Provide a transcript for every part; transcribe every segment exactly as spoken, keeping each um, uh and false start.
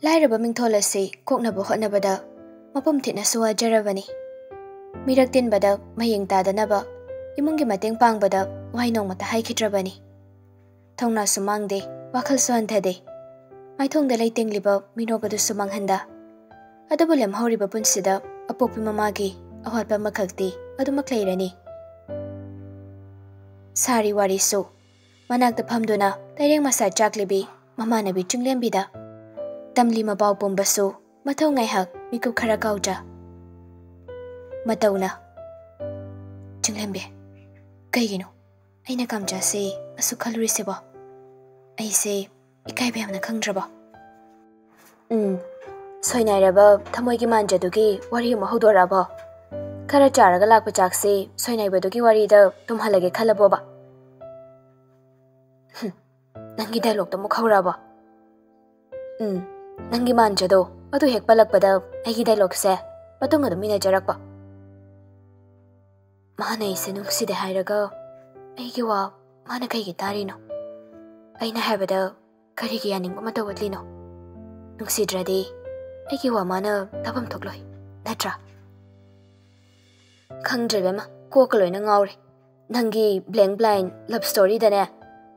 ꯂꯥꯏꯔꯕ ꯃꯤꯡꯊꯣꯜ ꯑꯁꯤ ꯀꯣꯛꯅꯕ ꯍꯣꯠꯅꯕꯗ ꯃꯄꯨꯝ ꯊꯤꯠꯅꯁꯨ ꯋꯥꯖꯔꯕꯅꯤ꯫ ꯃꯤꯔꯛ ꯇꯤꯟꯕꯗ ꯃꯌꯦꯡ ꯇꯥꯗꯅꯕ ꯏꯃꯨꯡꯒꯤ ꯃꯇꯦꯡ ꯄꯥꯡꯕꯗ ꯋꯥꯍꯩ ꯅꯣꯡꯃꯇ ꯍꯥꯏꯈꯤꯗ꯭ꯔꯕꯅꯤ꯫ ꯊꯧꯅꯥꯁꯨ ꯃꯥꯡꯗꯦ, ꯋꯥꯈꯜꯁꯨ ꯍꯟꯊꯗꯦ꯫ ꯃꯥꯏꯊꯣꯡꯗ ꯂꯩꯇꯦꯡꯂꯤꯕ ꯃꯤꯅꯣꯛ ꯑꯗꯨꯁꯨ ꯃꯥꯡꯍꯟꯗ꯫ ꯑꯗꯨꯕꯨ ꯂꯦꯝꯍꯧꯔꯤꯕ ꯄꯨꯟꯁꯤꯗ ꯑꯄꯣꯛꯄꯤ ꯃꯃꯥꯒꯤ ꯑꯋꯥꯠꯄ ꯑꯃꯈꯛꯇꯤ ꯑꯗꯨꯃꯛ ꯂꯩꯔꯅꯤ꯫ ꯁꯥꯔꯤ ꯋꯥꯔꯤꯁꯨ ꯃꯅꯥꯛꯇ ꯐꯝꯗꯨꯅ ꯇꯩꯔꯦꯡ ꯃꯁꯥ ꯆꯥꯛꯂꯤꯕꯤ ꯃꯃꯥꯟꯅꯕꯤ ꯆꯤꯡꯂꯦꯝꯕꯤꯗ ꯇꯝꯂꯤ ꯃꯄꯥꯎ ꯄꯨꯝꯕꯁꯨ ꯃꯊꯧ ꯉꯥꯏꯍꯥꯛ ꯃꯤꯀꯨꯞ ꯈꯔ ꯀꯥꯎꯗ꯭ꯔꯥ? ꯃꯇꯧꯅ, "ꯆꯤꯡꯂꯦꯝꯕꯤ, ꯀꯩꯒꯤꯅꯣ ꯑꯩꯅ ꯀꯥꯝꯖꯥꯁꯦ ꯑꯁꯨꯛ ꯈꯜꯂꯨꯔꯤꯁꯤꯕꯣ? ꯑꯩꯁꯦ ꯏꯀꯥꯏꯕ ꯌꯥꯝꯅ ꯈꯪꯗ꯭ꯔꯕꯣ?" ꯎꯝ, ꯁꯣꯏꯅꯥꯏꯔꯕ ꯊꯃꯣꯏꯒꯤ ꯃꯥꯟꯖꯗꯨꯒꯤ ꯋꯥꯔꯤ ꯑꯃ ꯍꯧꯗꯣꯔꯛꯑꯕꯣ? ꯈꯔ ꯆꯥꯔꯒ ꯂꯥꯛꯄ ꯆꯥꯛꯁꯦ ꯁꯣꯏꯅꯥꯏꯕꯗꯨꯒꯤ ꯋꯥꯔꯤꯗ ꯇꯨꯝꯍꯜꯂꯒꯦ ꯈꯜꯂꯕꯣꯕ? ꯍꯨꯝ, ꯅꯪꯒꯤ ꯗꯥꯏꯂꯣꯛꯇꯣ ꯑꯃꯨꯛ ꯍꯧꯔꯛꯑꯕꯣ? ꯎꯝ, ꯅꯪꯒꯤ ꯃꯥꯟꯖꯗꯣ ꯑꯗꯨ ꯍꯦꯛ ꯄꯜꯂꯛꯄꯗ ꯑꯩꯒꯤ ꯗꯥꯏꯂꯣꯛꯁꯦ ꯃꯇꯨꯡ ꯑꯗꯨꯝ ꯏꯟꯅꯖꯔꯛꯄ꯫ ꯃꯥꯅ ꯑꯩꯁꯦ ꯅꯨꯡꯁꯤꯗꯦ ꯍꯥꯏꯔꯒ ꯑꯩꯒꯤ ꯋꯥ ꯃꯥꯅ ꯀꯩꯒꯤ ꯇꯥꯔꯤꯅꯣ? ꯑꯩꯅ ꯍꯥꯏꯕꯗ ꯀꯔꯤꯒꯤ ꯌꯥꯅꯤꯡꯕ ꯑꯃ ꯇꯧꯒꯠꯂꯤꯅꯣ? ꯅꯨꯡꯁꯤꯗ꯭ꯔꯗꯤ ꯑꯩꯒꯤ ꯋꯥ ꯃꯥꯅ ꯇꯥꯐꯝ ꯊꯣꯛꯂꯣꯏ, ꯅꯠꯇ꯭ꯔꯥ? ꯈꯪꯗ꯭ꯔꯦ ꯏꯕꯦꯝꯃ, ꯀꯣꯛꯀ ꯂꯣꯏꯅ ꯉꯥꯎꯔꯦ꯫ ꯅꯪꯒꯤ blank blind love storyꯗꯅꯦ,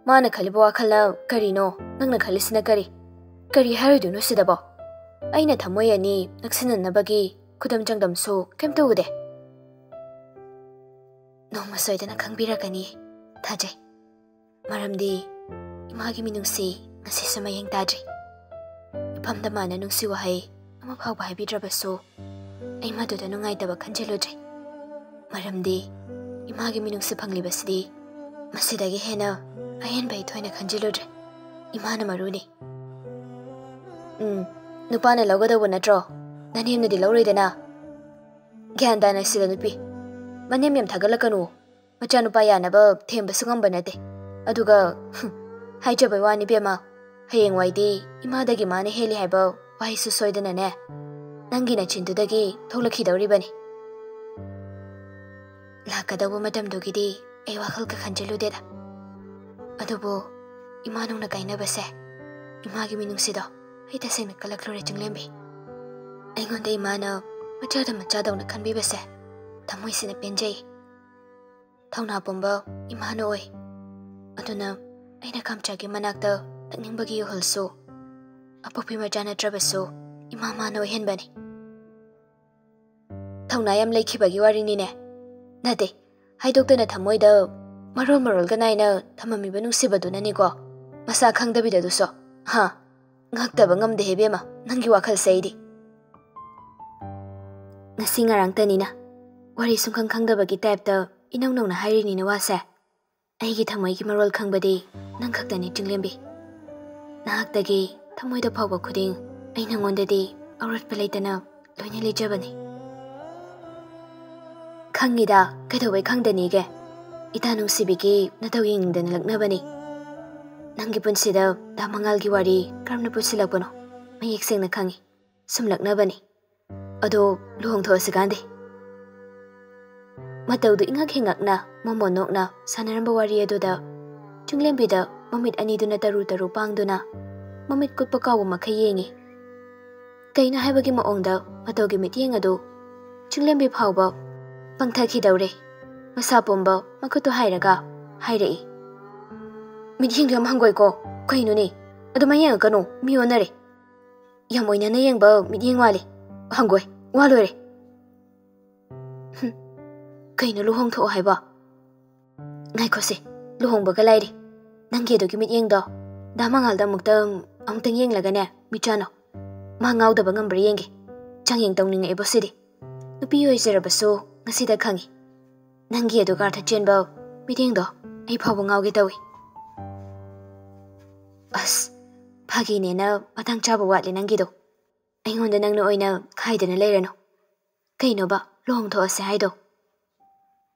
ꯃꯥꯅ ꯈꯜꯂꯤꯕ ꯋꯥꯈꯜꯅ ꯀꯔꯤꯅꯣ, ꯅꯪꯅ ꯈꯜꯂꯤꯁꯤꯅ ꯀꯔꯤ? ꯀꯔꯤ ꯍꯥꯏꯔꯣꯏꯗꯣꯏꯅꯣ ꯁꯤꯗꯕꯣ? ꯑꯩꯅ ꯊꯃꯣꯏ ꯑꯅꯤ ꯅꯛꯁꯤꯟꯅꯅꯕꯒꯤ ꯈꯨꯗꯝ ꯆꯥꯡꯗꯝꯁꯨ ꯀꯩꯝꯇ ꯎꯗꯦ꯫ ꯅꯣꯡꯃ ꯁꯣꯏꯗꯅ ꯈꯪꯕꯤꯔꯛꯀꯅꯤ, ꯊꯥꯖꯩ꯫ ꯃꯔꯝꯗꯤ ꯏꯃꯥꯒꯤ ꯃꯤꯅꯨꯡꯁꯤ ꯉꯁꯤꯁꯨ ꯃꯌꯦꯡ ꯇꯥꯗ꯭ꯔꯤ꯫ ꯏꯐꯝꯗ ꯃꯥꯅ ꯅꯨꯡꯁꯤ ꯋꯥꯍꯩ ꯑꯃ ꯐꯥꯎꯕ ꯍꯥꯏꯕꯤꯗ꯭ꯔꯕꯁꯨ, ꯑꯩ ꯃꯗꯨꯗ ꯅꯨꯡꯉꯥꯏꯇꯕ ꯈꯟꯖꯤꯜꯂꯨꯗ꯭ꯔꯦ꯫ ꯃꯔꯝꯗꯤ ꯏꯃꯥꯒꯤ ꯃꯤꯅꯨꯡꯁꯤ ꯐꯪꯂꯤꯕꯁꯤꯗꯤ ꯃꯁꯤꯗꯒꯤ ꯍꯦꯟꯅ ꯑꯍꯦꯟꯕ ꯑꯩ ꯊꯣꯏꯅ ꯈꯟꯖꯤꯜꯂꯨꯗ꯭ꯔꯦ꯫ ꯏꯃꯥꯅ ꯃꯔꯨꯅꯤ꯫ ꯎꯝ, ꯅꯨꯄꯥꯅ ꯂꯧꯒꯗꯧꯕ ꯅꯠꯇ꯭ꯔꯣ? ꯅꯅꯦꯝꯅꯗꯤ ꯂꯧꯔꯣꯏꯗꯅ? ꯒ꯭ꯌꯥꯟ ꯇꯥꯅ ꯁꯤꯗ ꯅꯨꯄꯤ꯫ ꯃꯅꯦꯝ ꯌꯥꯝ ꯊꯥꯒꯠꯂꯛꯀꯅꯨ꯫ ꯃꯆꯥꯅꯨꯄꯥ ꯌꯥꯅꯕ ꯊꯦꯝꯕꯁꯨ ꯉꯝꯕ ꯅꯠꯇꯦ꯫ ꯑꯗꯨꯒ, ꯍꯥꯏꯖꯕꯩ ꯋꯥꯅꯤ ꯏꯕꯦꯝꯃ, ꯍꯌꯦꯡꯋꯥꯏꯗꯤ ꯏꯃꯥꯗꯒꯤ ꯃꯥꯅ ꯍꯦꯜꯂꯤ ꯍꯥꯏꯕ ꯋꯥꯍꯩꯁꯨ ꯁꯣꯏꯗꯅꯅꯦ, ꯅꯪꯒꯤ ꯅꯆꯤꯟꯗꯨꯗꯒꯤ ꯊꯣꯛꯂꯛꯈꯤꯗꯧꯔꯤꯕꯅꯤ꯫ ꯂꯥꯛꯀꯗꯧꯕ ꯃꯇꯝꯗꯨꯒꯤꯗꯤ ꯑꯩ ꯋꯥꯈꯜꯒ ꯈꯟꯖꯤꯜꯂꯨꯗꯦꯗ꯫ ꯑꯗꯨꯕꯨ ꯏꯃꯥ ꯅꯨꯡꯅ ꯀꯥꯏꯅꯕꯁꯦ, ꯏꯃꯥꯒꯤ ꯃꯤꯅꯨꯡꯁꯤꯗꯣ ꯑꯩ ꯇꯁꯦꯡꯅ ꯀꯜꯂꯛꯂꯨꯔꯦ ꯆꯤꯡꯂꯦꯝꯕꯤ꯫ ꯑꯩꯉꯣꯟꯗ ꯏꯃꯥꯅ ꯃꯆꯥꯗ ꯃꯆꯥꯗꯧꯅ ꯈꯟꯕꯤꯕꯁꯦ ꯊꯃꯣꯏꯁꯤꯅ ꯄꯦꯟꯖꯩ꯫ ꯊꯧꯅꯥ ꯄꯨꯝꯕ ꯏꯃꯥꯅ ꯑꯣꯏ꯫ ꯑꯗꯨꯅ ꯑꯩꯅ ꯈꯥꯝꯆꯥꯒꯤ ꯃꯅꯥꯛꯇ ꯇꯛꯅꯤꯡꯕꯒꯤ ꯏꯍꯨꯜꯁꯨ ꯑꯄꯣꯛꯄꯤ ꯃꯆꯥ ꯅꯠꯇ꯭ꯔꯕꯁꯨ ꯏꯃꯥ ꯃꯥꯅ ꯑꯣꯏꯍꯟꯕꯅꯤ꯫ ꯊꯧꯅꯥ ꯌꯥꯝ ꯂꯩꯈꯤꯕꯒꯤ ꯋꯥꯔꯤꯅꯤꯅꯦ꯫ ꯅꯠꯇꯦ, ꯍꯥꯏꯗꯣꯛꯇꯅ ꯊꯃꯣꯏꯗ ꯃꯔꯣꯜ ꯃꯔꯣꯜꯒ ꯅꯥꯏꯅ ꯊꯝꯃꯝꯃꯤꯕ ꯅꯨꯡꯁꯤꯕꯗꯨꯅꯅꯤꯀꯣ꯫ ꯃꯁꯥ ꯈꯪꯗꯕꯤꯗꯗꯨꯁꯨ꯫ ꯍꯥ? ꯉꯛꯇꯕ ꯉꯝꯗꯦ ꯏꯕꯦꯝꯃ, ꯅꯪꯒꯤ ꯋꯥꯈꯜꯁꯦ ꯑꯩꯗꯤ꯫ ꯉꯁꯤ ꯉꯔꯥꯡꯇꯅꯤꯅ ꯋꯥꯔꯤ ꯁꯨꯡꯈꯪ ꯈꯪꯗꯕꯒꯤ ꯇꯥꯏꯞꯇ ꯏꯅꯧ ꯅꯧꯅ ꯍꯥꯏꯔꯤꯅꯤꯅ ꯋꯥꯁꯦ꯫ ꯑꯩꯒꯤ ꯊꯃꯣꯏꯒꯤ ꯃꯔꯣꯜ ꯈꯪꯕꯗꯤ ꯅꯪ ꯈꯛꯇꯅꯤ ꯆꯤꯡꯂꯦꯝꯕꯤ꯫ ꯅꯍꯥꯛꯇꯒꯤ ꯊꯃꯣꯏꯗ ꯐꯥꯎꯕ ꯈꯨꯗꯤꯡ ꯑꯩ ꯅꯉꯣꯟꯗꯗꯤ ꯑꯔꯣꯠꯄ ꯂꯩꯇꯅ ꯂꯣꯏꯅ ꯂꯤꯖꯕꯅꯤ꯫ ꯈꯪꯉꯤꯗ, ꯀꯩꯗꯧꯕꯩ ꯈꯪꯗꯅꯤꯒꯦ? ꯏꯇꯥ ꯅꯨꯡꯁꯤꯕꯤꯒꯤ ꯅꯇꯧ ꯌꯦꯡꯅꯤꯡꯗꯅ ꯂꯛꯅꯕꯅꯤ꯫ ꯅꯪꯒꯤ ꯄꯨꯟꯁꯤꯗ ꯗꯥ ꯃꯉꯥꯜꯒꯤ ꯋꯥꯔꯤ ꯀꯔꯝꯅ ꯄꯨꯁꯤꯜꯂꯛꯄꯅꯣ? ꯃꯌꯦꯛ ꯁꯦꯡꯅ ꯈꯪꯉꯤ꯫ ꯁꯨꯝ ꯂꯛꯅꯕꯅꯤ꯫ ꯑꯗꯣ ꯂꯨꯍꯣꯡꯊꯣꯛꯑꯁꯤ ꯀꯥꯟꯗꯦ꯫ ꯃꯇꯧꯗꯨ ꯏꯉꯛ ꯍꯦꯉꯛꯅ ꯃꯣꯃꯣꯟ ꯅꯣꯛꯅ ꯁꯥꯟꯅꯔꯝꯕ ꯋꯥꯔꯤ ꯑꯗꯨꯗ ꯆꯤꯡꯂꯦꯝꯕꯤꯗ ꯃꯃꯤꯠ ꯑꯅꯤꯗꯨꯅ ꯇꯔꯨ ꯇꯔꯨ ꯄꯥꯡꯗꯨꯅ ꯃꯃꯤꯠ ꯀꯨꯠꯄ ꯀꯥꯎꯕ ꯃꯈꯩ ꯌꯦꯡꯉꯤ꯫ ꯀꯩꯅꯣ ꯍꯥꯏꯕꯒꯤ ꯃꯑꯣꯡꯗ ꯃꯇꯧꯒꯤ ꯃꯤꯠꯌꯦꯡ ꯑꯗꯨ ꯆꯤꯡꯂꯦꯝꯕꯤ ꯐꯥꯎꯕ ꯄꯪꯊꯈꯤꯗꯧꯔꯦ꯫ ꯃꯁꯥ ꯄꯨꯝꯕ ꯃꯈꯨꯠꯇꯨ ꯍꯥꯏꯔꯒ ꯍꯥꯏꯔꯛꯏ, "ꯃꯤꯠꯌꯦꯡꯗꯨ ꯌꯥꯝ ꯍꯪꯒꯣꯏꯀꯣ꯫ ꯀꯩꯅꯣꯅꯦ? ꯑꯗꯨꯃꯥꯏ ꯌꯦꯡꯉꯛꯀꯅꯨ, ꯃꯤ ꯑꯣꯟꯅꯔꯦ꯫ ꯌꯥꯝ ꯑꯣꯏꯅꯅ ꯌꯦꯡꯕ ꯃꯤꯠꯌꯦꯡ ꯃꯥꯜꯂꯦ꯫ ꯍꯪꯒꯣꯏ, ꯋꯥ ꯂꯣꯏꯔꯦ꯫" ꯍꯨꯝ, ꯀꯩꯅꯣ ꯂꯨꯍꯣꯡꯊꯣꯛꯑꯣ ꯍꯥꯏꯕ? ꯉꯥꯏꯈꯣꯁꯦ, ꯂꯨꯍꯣꯡꯕꯒ ꯂꯥꯏꯔꯤ꯫ ꯅꯪꯒꯤ ꯑꯗꯨꯒꯤ ꯃꯤꯠꯌꯦꯡꯗꯣ ꯗꯥ ꯃꯉꯥꯜꯗ ꯑꯃꯨꯛꯇꯪ, ꯑꯃꯨꯛꯇꯪ ꯌꯦꯡꯂꯒꯅꯦ ꯃꯤꯠ ꯆꯥꯅꯧ꯫ ꯃꯥ ꯉꯥꯎꯗꯕ ꯉꯝꯕ꯭ꯔꯥ ꯌꯦꯡꯒꯦ꯫ ꯆꯥꯡꯌꯦꯡ ꯇꯧꯅꯤꯡꯉꯛꯑꯦꯕꯣ ꯁꯤꯗꯤ꯫ ꯅꯨꯄꯤ ꯑꯣꯏꯖꯔꯕꯁꯨ ꯉꯁꯤꯗ ꯈꯪꯉꯤ꯫ ꯅꯪꯒꯤ ꯑꯗꯨꯒ ꯑꯥꯔꯊ ꯆꯦꯟꯕ ꯃꯤꯠꯌꯦꯡꯗꯣ ꯑꯩ ꯐꯥꯎꯕ ꯉꯥꯎꯒꯦ ꯇꯧꯏ꯫ ꯑꯁ, ꯐꯥꯒꯤꯅꯦꯅ ꯃꯇꯥꯡ ꯆꯥꯕ ꯋꯥꯠꯂꯦ ꯅꯪꯒꯤꯗꯣ꯫ ꯑꯩꯉꯣꯟꯗ ꯅꯪꯅ ꯑꯣꯏꯅ ꯈꯥꯏꯗꯅ ꯂꯩꯔꯅꯨ꯫ ꯀꯩꯅꯣꯕ ꯂꯨꯍꯣꯡꯊꯣꯛꯑꯁꯦ ꯍꯥꯏꯗꯣ?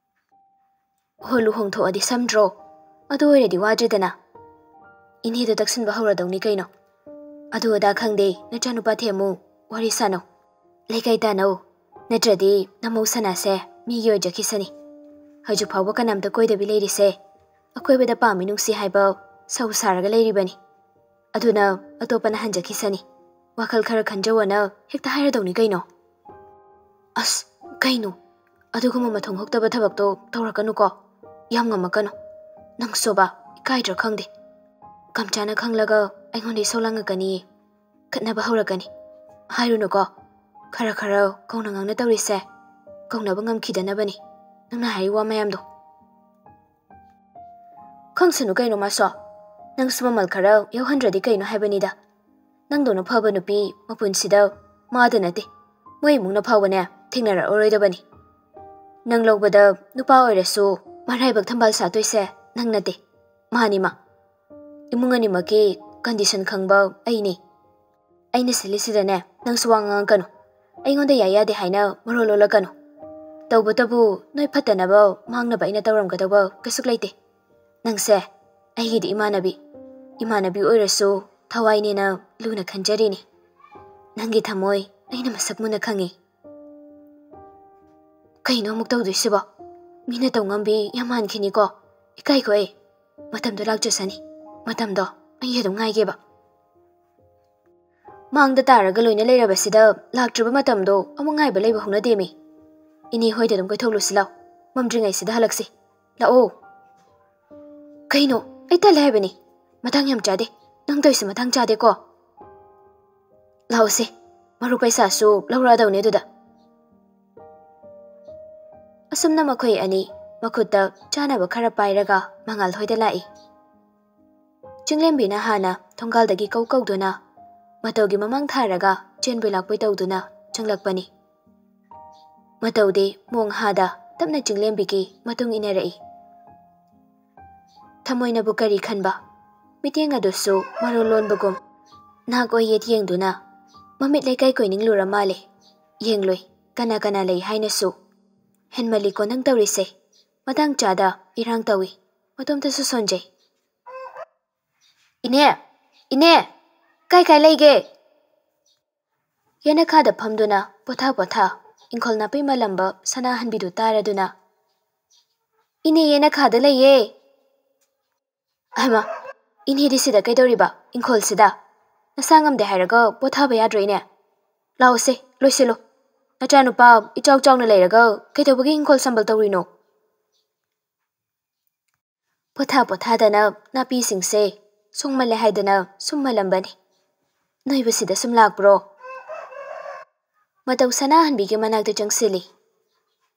ꯍꯣ, ꯂꯨꯍꯣꯡꯊꯣꯛꯑꯗꯤ ꯁꯝꯗ꯭ꯔꯣ? ꯑꯗꯨ ꯑꯣꯏꯔꯗꯤ ꯋꯥꯗ꯭ꯔꯦꯗꯅ꯫ ꯏꯅꯦꯗꯣ ꯇꯛꯁꯤꯟꯕ ꯍꯧꯔꯗꯧꯅꯤ ꯀꯩꯅꯣ꯫ ꯑꯗꯨ ꯑꯗꯥ ꯈꯪꯗꯦ, ꯅꯆꯥꯅꯨꯄꯥ ꯊꯦꯝꯃꯨ, ꯋꯥꯔꯤ ꯁꯥꯅꯧ꯫ ꯂꯩꯀꯥꯏ ꯇꯥꯅꯧ, ꯅꯠꯇ꯭ꯔꯗꯤ ꯅꯃꯧ ꯁꯅꯥꯁꯦ ꯃꯤꯒꯤ ꯑꯣꯏꯖꯈꯤꯁꯅꯤ꯫ ꯍꯧꯖꯤꯛ ꯐꯥꯎꯕ ꯀꯅꯥꯝꯇ ꯀꯣꯏꯗꯕꯤ ꯂꯩꯔꯤꯁꯦ ꯑꯀꯣꯏꯕꯗ ꯄꯥꯝꯃꯤ ꯅꯨꯡꯁꯤ ꯍꯥꯏꯕ ꯁꯧ ꯁꯥꯔꯒ ꯂꯩꯔꯤꯕꯅꯤ꯫ ꯑꯗꯨꯅ ꯑꯇꯣꯞꯄꯅ ꯍꯟꯖꯈꯤꯁꯅꯤ꯫ ꯋꯥꯈꯜ ꯈꯔ ꯈꯟꯖꯧꯑꯅ ꯍꯦꯛꯇ ꯍꯥꯏꯔꯗꯧꯅꯤ ꯀꯩꯅꯣ꯫ ꯑꯁ, ꯀꯩꯅꯣ? ꯑꯗꯨꯒꯨꯝꯕ ꯃꯊꯣꯡ ꯍꯨꯛꯇꯕ ꯊꯕꯛꯇꯣ ꯇꯧꯔꯛꯀꯅꯨꯀꯣ꯫ ꯌꯥꯝ ꯉꯝꯃꯛꯀꯅꯨ꯫ ꯅꯪꯁꯨꯕ, ꯏꯀꯥꯏꯗ꯭ꯔꯥ ꯈꯪꯗꯦ꯫ ꯀꯝꯆꯥꯅ ꯈꯪꯂꯒ ꯑꯩꯉꯣꯟꯗ ꯏꯁꯧ ꯂꯥꯡꯉꯛꯀꯅꯤ꯫ ꯈꯠꯅꯕ ꯍꯧꯔꯛꯀꯅꯤ꯫ ꯍꯥꯏꯔꯨꯅꯨꯀꯣ꯫ ꯈꯔ ꯈꯔ ꯀꯧꯅ ꯉꯥꯡꯅ ꯇꯧꯔꯤꯁꯦ ꯀꯧꯅꯕ ꯉꯝꯈꯤꯗꯅꯕꯅꯤ꯫ ꯅꯪꯅ ꯍꯥꯏꯔꯤ ꯋꯥ ꯃꯌꯥꯝꯗꯣ꯫ ꯈꯪꯁꯅꯨ ꯀꯩꯅꯣ ꯃꯥꯁꯨ꯫ ꯅꯪꯁꯨ ꯃꯃꯜ ꯈꯔ ꯌꯥꯎꯍꯟꯗ꯭ꯔꯗꯤ ꯀꯩꯅꯣ ꯍꯥꯏꯕꯅꯤꯗ꯫ ꯅꯪꯗꯧꯅ ꯐꯕ ꯅꯨꯄꯤ ꯃꯄꯨꯟꯁꯤꯗ ꯃꯥꯗ ꯅꯠꯇꯦ, ꯃꯣꯏ ꯏꯃꯨꯡꯅ ꯐꯥꯎꯕꯅꯦ ꯊꯦꯡꯅꯔꯛꯑꯔꯣꯏꯗꯕꯅꯤ꯫ ꯅꯪ ꯂꯧꯕꯗ ꯅꯨꯄꯥ ꯑꯣꯏꯔꯁꯨ ꯃꯔꯥꯏꯕꯛ ꯊꯝꯕꯥꯜ ꯁꯥꯠꯇꯣꯏꯁꯦ ꯅꯪ ꯅꯠꯇꯦ, ꯃꯥꯅꯤ ꯃꯥ꯫ ꯏꯃꯨꯡ ꯑꯅꯤꯃꯛꯀꯤ condition ꯈꯪꯕ ꯑꯩꯅꯤ꯫ ꯑꯩꯅ ꯁꯤꯜꯂꯤꯁꯤꯗꯅꯦ ꯅꯪꯁꯨ ꯋꯥ ꯉꯥꯡꯉꯛꯀꯅꯨ꯫ ꯑꯩꯉꯣꯟꯗ ꯌꯥꯏ ꯌꯥꯗꯦ ꯍꯥꯏꯅ ꯃꯔꯣꯜ ꯂꯣꯜꯂꯛꯀꯅꯨ꯫ ꯇꯧꯕꯇꯕꯨ ꯅꯣꯏ ꯐꯠꯇꯅꯕ ꯃꯥꯡꯅꯕ ꯑꯩꯅ ꯇꯧꯔꯝꯒꯗꯧꯕ ꯀꯩꯁꯨ ꯂꯩꯇꯦ꯫ ꯅꯪꯁꯦ ꯑꯩꯒꯤꯗꯤ ꯏꯃꯥꯟꯅꯕꯤ, ꯏꯃꯥꯟꯅꯕꯤ ꯑꯣꯏꯔꯁꯨ ꯊꯋꯥꯏꯅꯦꯅ ꯂꯨꯅ ꯈꯟꯖꯔꯤꯅꯤ꯫ ꯅꯪꯒꯤ ꯊꯃꯣꯏ ꯑꯩꯅ ꯃꯁꯛ ꯃꯨꯟꯅ ꯈꯪꯉꯤ꯫ ꯀꯩꯅꯣ ꯑꯃꯨꯛ ꯇꯧꯗꯣꯏꯁꯤꯕꯣ? ꯃꯤꯅ ꯇꯧ ꯉꯝꯕꯤ ꯌꯥꯝ ꯃꯥꯟꯈꯤꯅꯤꯀꯣ꯫ ꯏꯀꯥꯏꯈꯣ ꯑꯩ꯫ ꯃꯇꯝꯗꯣ ꯂꯥꯛꯆꯁꯅꯤ꯫ ꯃꯇꯝꯗꯣ ꯑꯩ ꯑꯗꯨꯝ ꯉꯥꯏꯒꯦꯕ꯫ ꯃꯥꯡꯗ ꯇꯥꯔꯒ ꯂꯣꯏꯅ ꯂꯩꯔꯕꯁꯤꯗ ꯂꯥꯛꯇ꯭ꯔꯤꯕ ꯃꯇꯝꯗꯣ ꯑꯃꯨꯛ ꯉꯥꯏꯕ ꯂꯩꯕ ꯍꯧꯅꯗꯦꯃꯤ꯫ ꯏꯅꯦ ꯍꯣꯏꯗ ꯑꯗꯨꯝ ꯀꯣꯏꯊꯣꯛꯂꯨꯁꯤ ꯂꯥꯎ꯫ ꯃꯝꯗ꯭ꯔꯤꯉꯩꯁꯤꯗ ꯍꯜꯂꯛꯁꯤ꯫ ꯂꯥꯛꯑꯣ꯫ ꯀꯩꯅꯣ? ꯑꯩ ꯇꯜꯂꯦ ꯍꯥꯏꯕꯅꯤ꯫ ꯃꯇꯥꯡ ꯌꯥꯝ ꯆꯥꯗꯦ꯫ ꯅꯪ ꯇꯧꯔꯤꯁꯦ ꯃꯇꯥꯡ ꯆꯥꯗꯦꯀꯣ꯫ ꯂꯥꯛꯑꯣꯁꯦ꯫ ꯃꯔꯨꯞ ꯄꯩꯁꯥꯁꯨ ꯂꯧꯔꯛꯑꯗꯧꯅꯦ ꯑꯗꯨꯗ꯫ ꯑꯁꯨꯝꯅ ꯃꯈꯣꯏ ꯑꯅꯤ ꯃꯈꯨꯠꯇ ꯆꯥꯅꯕ ꯈꯔ ꯄꯥꯏꯔꯒ ꯃꯉꯥꯜ ꯍꯣꯏꯗ ꯂꯥꯛꯏ꯫ ꯆꯤꯡꯂꯦꯝꯕꯤꯅ ꯍꯥꯟꯅ ꯊꯣꯡꯒꯥꯜꯗꯒꯤ ꯀꯧ ꯀꯧꯗꯨꯅ ꯃꯇꯧꯒꯤ ꯃꯃꯥꯡ ꯊꯥꯔꯒ ꯆꯦꯟꯕꯣꯏ ꯂꯥꯛꯄꯣꯏ ꯇꯧꯗꯨꯅ ꯆꯪꯂꯛꯄꯅꯤ꯫ ꯃꯇꯧꯗꯤ ꯃꯣꯡ ꯍꯥꯗ ꯇꯞꯅ ꯆꯤꯡꯂꯦꯝꯕꯤꯒꯤ ꯃꯇꯨꯡ ꯏꯟꯅꯔꯛꯏ꯫ ꯊꯃꯣꯏꯅꯕꯨ ꯀꯔꯤ ꯈꯟꯕ? ꯃꯤꯠꯌꯦꯡ ꯑꯗꯨꯁꯨ ꯃꯔꯣꯜ ꯂꯣꯟꯕꯒꯨꯝ ꯅꯥꯛ ꯑꯣꯏ ꯌꯦꯠ ꯌꯦꯡꯗꯨꯅ ꯃꯃꯤꯠ ꯂꯩꯀꯥꯏ ꯀꯣꯏꯅꯤꯡꯂꯨꯔ ꯃꯥꯜꯂꯦ꯫ ꯌꯦꯡꯂꯣꯏ, ꯀꯅꯥ ꯀꯅꯥ ꯂꯩ ꯍꯥꯏꯅꯁꯨ꯫ ꯍꯦꯟꯃꯜꯂꯤꯀꯣ ꯅꯪ ꯇꯧꯔꯤꯁꯦ꯫ ꯃꯇꯥꯡ ꯆꯥꯗ ꯏꯔꯥꯡ ꯇꯧꯏ꯫ ꯃꯇꯣꯝꯇꯁꯨ ꯁꯣꯟꯖꯩ꯫ ꯏꯅꯦ! ꯏꯅꯦ! ꯀꯥꯏ ꯀꯥꯏ ꯂꯩꯒꯦ? ꯌꯦꯅꯈꯥꯗ ꯐꯝꯗꯨꯅ ꯄꯣꯊꯥ ꯄꯣꯊꯥ ꯏꯪꯈꯣꯜ ꯅꯥꯄꯤ ꯃꯥꯂꯝꯕ ꯁꯅꯥꯍꯟꯕꯤꯗꯨ ꯇꯥꯔꯗꯨꯅ, "ꯏꯅꯦ ꯌꯦꯅꯈꯥꯗ ꯂꯩꯌꯦ!" ꯍꯩꯃꯥ! "ꯏꯅꯦꯗꯤ ꯁꯤꯗ ꯀꯩꯗꯧꯔꯤꯕ? ꯏꯪꯈꯣꯜꯁꯤꯗ? ꯅꯁꯥ ꯉꯝꯗꯦ ꯍꯥꯏꯔꯒ ꯄꯣꯊꯥꯕ ꯌꯥꯗ꯭ꯔꯣ, ꯏꯅꯦ? ꯂꯥꯛꯑꯣꯁꯦ, ꯂꯣꯏꯁꯤꯜꯂꯣ꯫ ꯅꯆꯥꯅꯨꯄꯥ ꯏꯆꯥꯎ ꯆꯥꯎꯅ ꯂꯩꯔꯒ ꯀꯩꯗꯧꯕꯒꯤ ꯏꯪꯈꯣꯜ ꯁꯝꯕꯜ ꯇꯧꯔꯤꯅꯣ?" ꯄꯣꯊꯥ ꯄꯣꯊꯥꯗꯅ ꯅꯥꯄꯤꯁꯤꯡꯁꯦ ꯁꯣꯡꯃꯜꯂꯦ ꯍꯥꯏꯗꯅ ꯁꯨꯝꯃꯜꯂꯝꯕꯅꯤ꯫ ꯅꯣꯏꯕꯨ ꯁꯤꯗ ꯁꯨꯝ ꯂꯥꯛꯄ꯭ꯔꯣ? ꯃꯇꯧ ꯁꯅꯥꯍꯟꯕꯤꯒꯤ ꯃꯅꯥꯛꯇ ꯆꯪꯁꯤꯜꯂꯤ꯫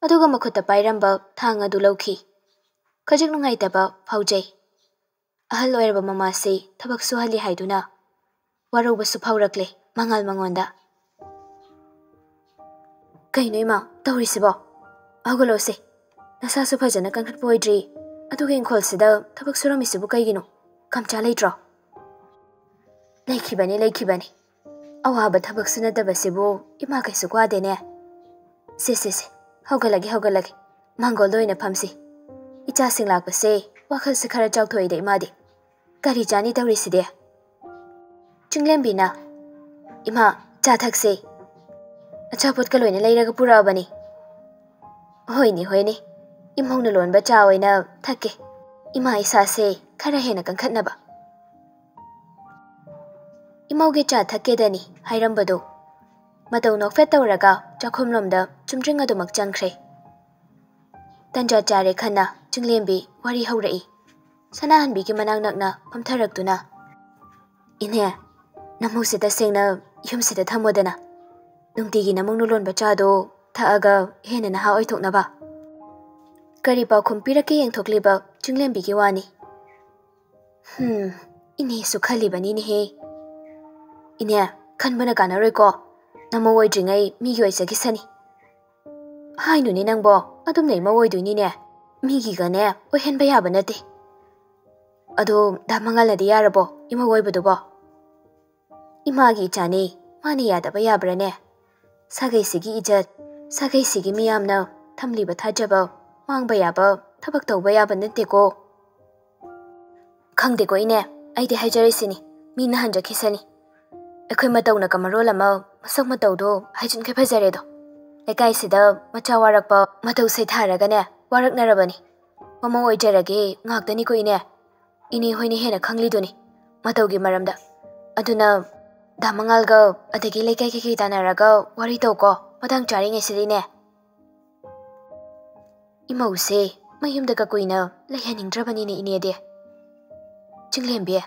ꯑꯗꯨꯒ ꯃꯈꯨꯠꯇ ꯄꯥꯏꯔꯝꯕ ꯊꯥꯡ ꯑꯗꯨ ꯂꯧꯈꯤ꯫ ꯈꯖꯤꯛ ꯅꯨꯡꯉꯥꯏꯇꯕ ꯐꯥꯎꯖꯩ꯫ ꯑꯍꯜ ꯑꯣꯏꯔꯕ ꯃꯃꯥꯁꯤ ꯊꯕꯛ ꯁꯨꯍꯜꯂꯤ ꯍꯥꯏꯗꯨꯅ ꯋꯥꯔꯧꯕꯁꯨ ꯐꯥꯎꯔꯛꯂꯦ ꯃꯉꯥꯜ ꯃꯉꯣꯟꯗ꯫ "ꯀꯩꯅꯣ ꯏꯃꯥ ꯇꯧꯔꯤꯁꯤꯕꯣ? ꯍꯧꯒꯠꯂꯣꯁꯦ꯫ ꯅꯁꯥꯁꯨ ꯐꯖꯅ ꯀꯟꯈꯠꯄ ꯑꯣꯏꯗ꯭ꯔꯤ, ꯑꯗꯨꯒ ꯏꯪꯈꯣꯜꯁꯤꯗ ꯊꯕꯛ ꯁꯨꯔꯝꯃꯤꯁꯤꯕꯨ ꯀꯩꯒꯤꯅꯣ? ꯀꯝꯆꯥ ꯂꯩꯇ꯭ꯔꯣ?" "ꯂꯩꯈꯤꯕꯅꯤ, ꯂꯩꯈꯤꯕꯅꯤ꯫ ꯑꯋꯥꯕ ꯊꯕꯛꯁꯨ ꯅꯠꯇꯕꯁꯤꯕꯨ ꯏꯃꯥ ꯀꯩꯁꯨ ꯋꯥꯗꯦꯅꯦ꯫ ꯁꯦ, ꯁꯦ, ꯁꯦ, ꯍꯧꯒꯠꯂꯒꯦ, ꯍꯧꯒꯠꯂꯒꯦ꯫ ꯃꯥꯡꯒꯣꯜꯗ ꯑꯣꯏꯅ ꯐꯝꯁꯤ꯫ ꯏꯆꯥꯁꯤꯡ ꯂꯥꯛꯄꯁꯦ ꯋꯥꯈꯜꯁꯦ ꯈꯔ ꯆꯥꯎꯊꯣꯛꯏꯗ ꯏꯃꯥꯗꯤ꯫ ꯀꯔꯤ ꯆꯥꯅꯤ ꯇꯧꯔꯤꯁꯤꯗꯤ?" ꯆꯤꯡꯂꯦꯝꯕꯤꯅ, "ꯏꯃꯥ, ꯆꯥ ꯊꯛꯁꯦ꯫ ꯑꯆꯥꯄꯣꯠꯀ ꯂꯣꯏꯅ ꯂꯩꯔꯒ ꯄꯨꯔꯛꯑꯕꯅꯤ꯫" "ꯍꯣꯏꯅꯦ, ꯍꯣꯏꯅꯦ꯫ ꯏꯃꯧꯅ ꯂꯣꯟꯕ ꯆꯥ ꯑꯣꯏꯅ ꯊꯛꯀꯦ꯫ ꯏꯃꯥ ꯏꯁꯥꯁꯦ ꯈꯔ ꯍꯦꯟꯅ ꯀꯟꯈꯠꯅꯕ꯫" ꯏꯃꯧꯒꯤ ꯆꯥ ꯊꯛꯀꯦꯗꯅꯤ ꯍꯥꯏꯔꯝꯕꯗꯨ ꯃꯇꯧ ꯅꯣꯛꯐꯦꯠ ꯇꯧꯔꯒ ꯆꯥꯛꯈꯨꯝꯂꯣꯝꯗ ꯆꯨꯝꯗ꯭ꯔꯤꯡ ꯑꯗꯨꯃꯛ ꯆꯪꯈ꯭ꯔꯦ꯫ ꯇꯟꯖꯥ ꯆꯥꯔꯦ ꯈꯟꯅ ꯆꯤꯡꯂꯦꯝꯕꯤ ꯋꯥꯔꯤ ꯍꯧꯔꯛꯏ꯫ ꯁꯅꯥꯍꯟꯕꯤꯒꯤ ꯃꯅꯥꯛ ꯅꯛꯅ ꯐꯝꯊꯔꯛꯇꯨꯅ, "ꯏꯅꯦ, ꯅꯃꯧꯁꯦ ꯇꯁꯦꯡꯅ ꯌꯨꯝꯁꯤꯗ ꯊꯝꯃꯣꯗꯅ꯫ ꯅꯨꯡꯇꯤꯒꯤ ꯅꯃꯧꯅ ꯂꯣꯟꯕ ꯆꯥꯗꯣ ꯊꯛꯑꯒ ꯍꯦꯟꯅ ꯅꯍꯥ ꯑꯣꯏꯊꯣꯛꯅꯕ꯫" ꯀꯔꯤ ꯄꯥꯎꯈꯨꯝ ꯄꯤꯔꯛꯀꯦ ꯌꯦꯡꯊꯣꯛꯂꯤꯕ ꯆꯤꯡꯂꯦꯝꯕꯤꯒꯤ ꯋꯥꯅꯤ꯫ "ꯍꯝ, ꯏꯅꯦꯁꯨ ꯈꯜꯂꯤꯕꯅꯤꯅꯦꯍꯦ꯫ ꯏꯅꯦ, ꯈꯟꯕꯅ ꯀꯥꯟꯅꯔꯣꯏꯀꯣ꯫ ꯅꯃꯧ ꯑꯣꯏꯗ꯭ꯔꯤꯉꯩ ꯃꯤꯒꯤ ꯑꯣꯏꯖꯈꯤꯁꯅꯤ꯫" "ꯍꯥꯏꯅꯨꯅꯦ ꯅꯪꯕꯣ, ꯑꯗꯨꯝꯅ ꯏꯃꯧ ꯑꯣꯏꯗꯣꯏꯅꯤꯅꯦ꯫ ꯃꯤꯒꯤꯒꯅꯦ ꯑꯣꯏꯍꯟꯕ ꯌꯥꯕ ꯅꯠꯇꯦ꯫" "ꯑꯗꯣ ꯗꯥ ꯃꯉꯥꯜꯅꯗꯤ ꯌꯥꯔꯕꯣ ꯏꯃꯧ ꯑꯣꯏꯕꯗꯨꯕꯣ?" "ꯏꯃꯥꯒꯤ ꯏꯆꯥꯅꯦ, ꯃꯥꯅ ꯌꯥꯗꯕ ꯌꯥꯕ꯭ꯔꯥꯅꯦ? ꯁꯥꯒꯩꯁꯤꯒꯤ ꯏꯖꯠ, ꯁꯥꯒꯩꯁꯤꯒꯤ ꯃꯤꯌꯥꯝꯅ ꯊꯝꯂꯤꯕ ꯊꯥꯖꯕ ꯃꯥꯡꯕ ꯌꯥꯕ ꯊꯕꯛ ꯇꯧꯕ ꯌꯥꯕ ꯅꯠꯇꯦꯀꯣ꯫" "ꯈꯪꯗꯦꯀꯣ ꯏꯅꯦ, ꯑꯩꯗꯤ ꯍꯥꯏꯖꯔꯤꯁꯤꯅꯤ, ꯃꯤꯅ ꯍꯟꯖꯈꯤꯁꯅꯤ꯫ ꯑꯩꯈꯣꯏ ꯃꯇꯧꯅ ꯀꯃꯔꯣꯜ ꯑꯃ ꯃꯁꯛ ꯃꯇꯧꯗꯣ ꯍꯥꯏꯖꯤꯟꯈꯩ ꯐꯖꯔꯦꯗꯣ꯫ ꯂꯩꯀꯥꯏꯁꯤꯗ ꯃꯆꯥ ꯋꯥꯔꯛꯄ ꯃꯇꯧ ꯁꯩꯊꯥꯔꯒꯅꯦ ꯋꯥꯔꯛꯅꯔꯕꯅꯤ꯫ ꯃꯃꯧ ꯑꯣꯏꯖꯔꯒꯦ ꯉꯥꯛꯇꯅꯤꯀꯣ ꯏꯅꯦ꯫ ꯏꯅꯦ ꯍꯣꯏꯅ ꯍꯦꯟꯅ ꯈꯪꯂꯤꯗꯨꯅꯤ ꯃꯇꯧꯒꯤ ꯃꯔꯝꯗ꯫ ꯑꯗꯨꯅ ꯗꯥ ꯃꯉꯥꯜꯒ ꯑꯗꯒꯤ ꯂꯩꯀꯥꯏ ꯀꯩꯀꯩ ꯇꯥꯟꯅꯔꯒ ꯋꯥꯔꯤ ꯇꯧꯀꯣ, ꯃꯇꯥꯡ ꯆꯥꯔꯤꯉꯩꯁꯤꯗ ꯏꯅꯦ꯫ ꯏꯃꯧꯁꯦ ꯃꯌꯨꯝꯗꯒ ꯀꯨꯏꯅ ꯂꯩꯍꯟꯅꯤꯡꯗ꯭ꯔꯕꯅꯤꯅꯦ ꯏꯅꯦꯗꯤ꯫ ꯆꯤꯡꯂꯦꯝꯕꯤ,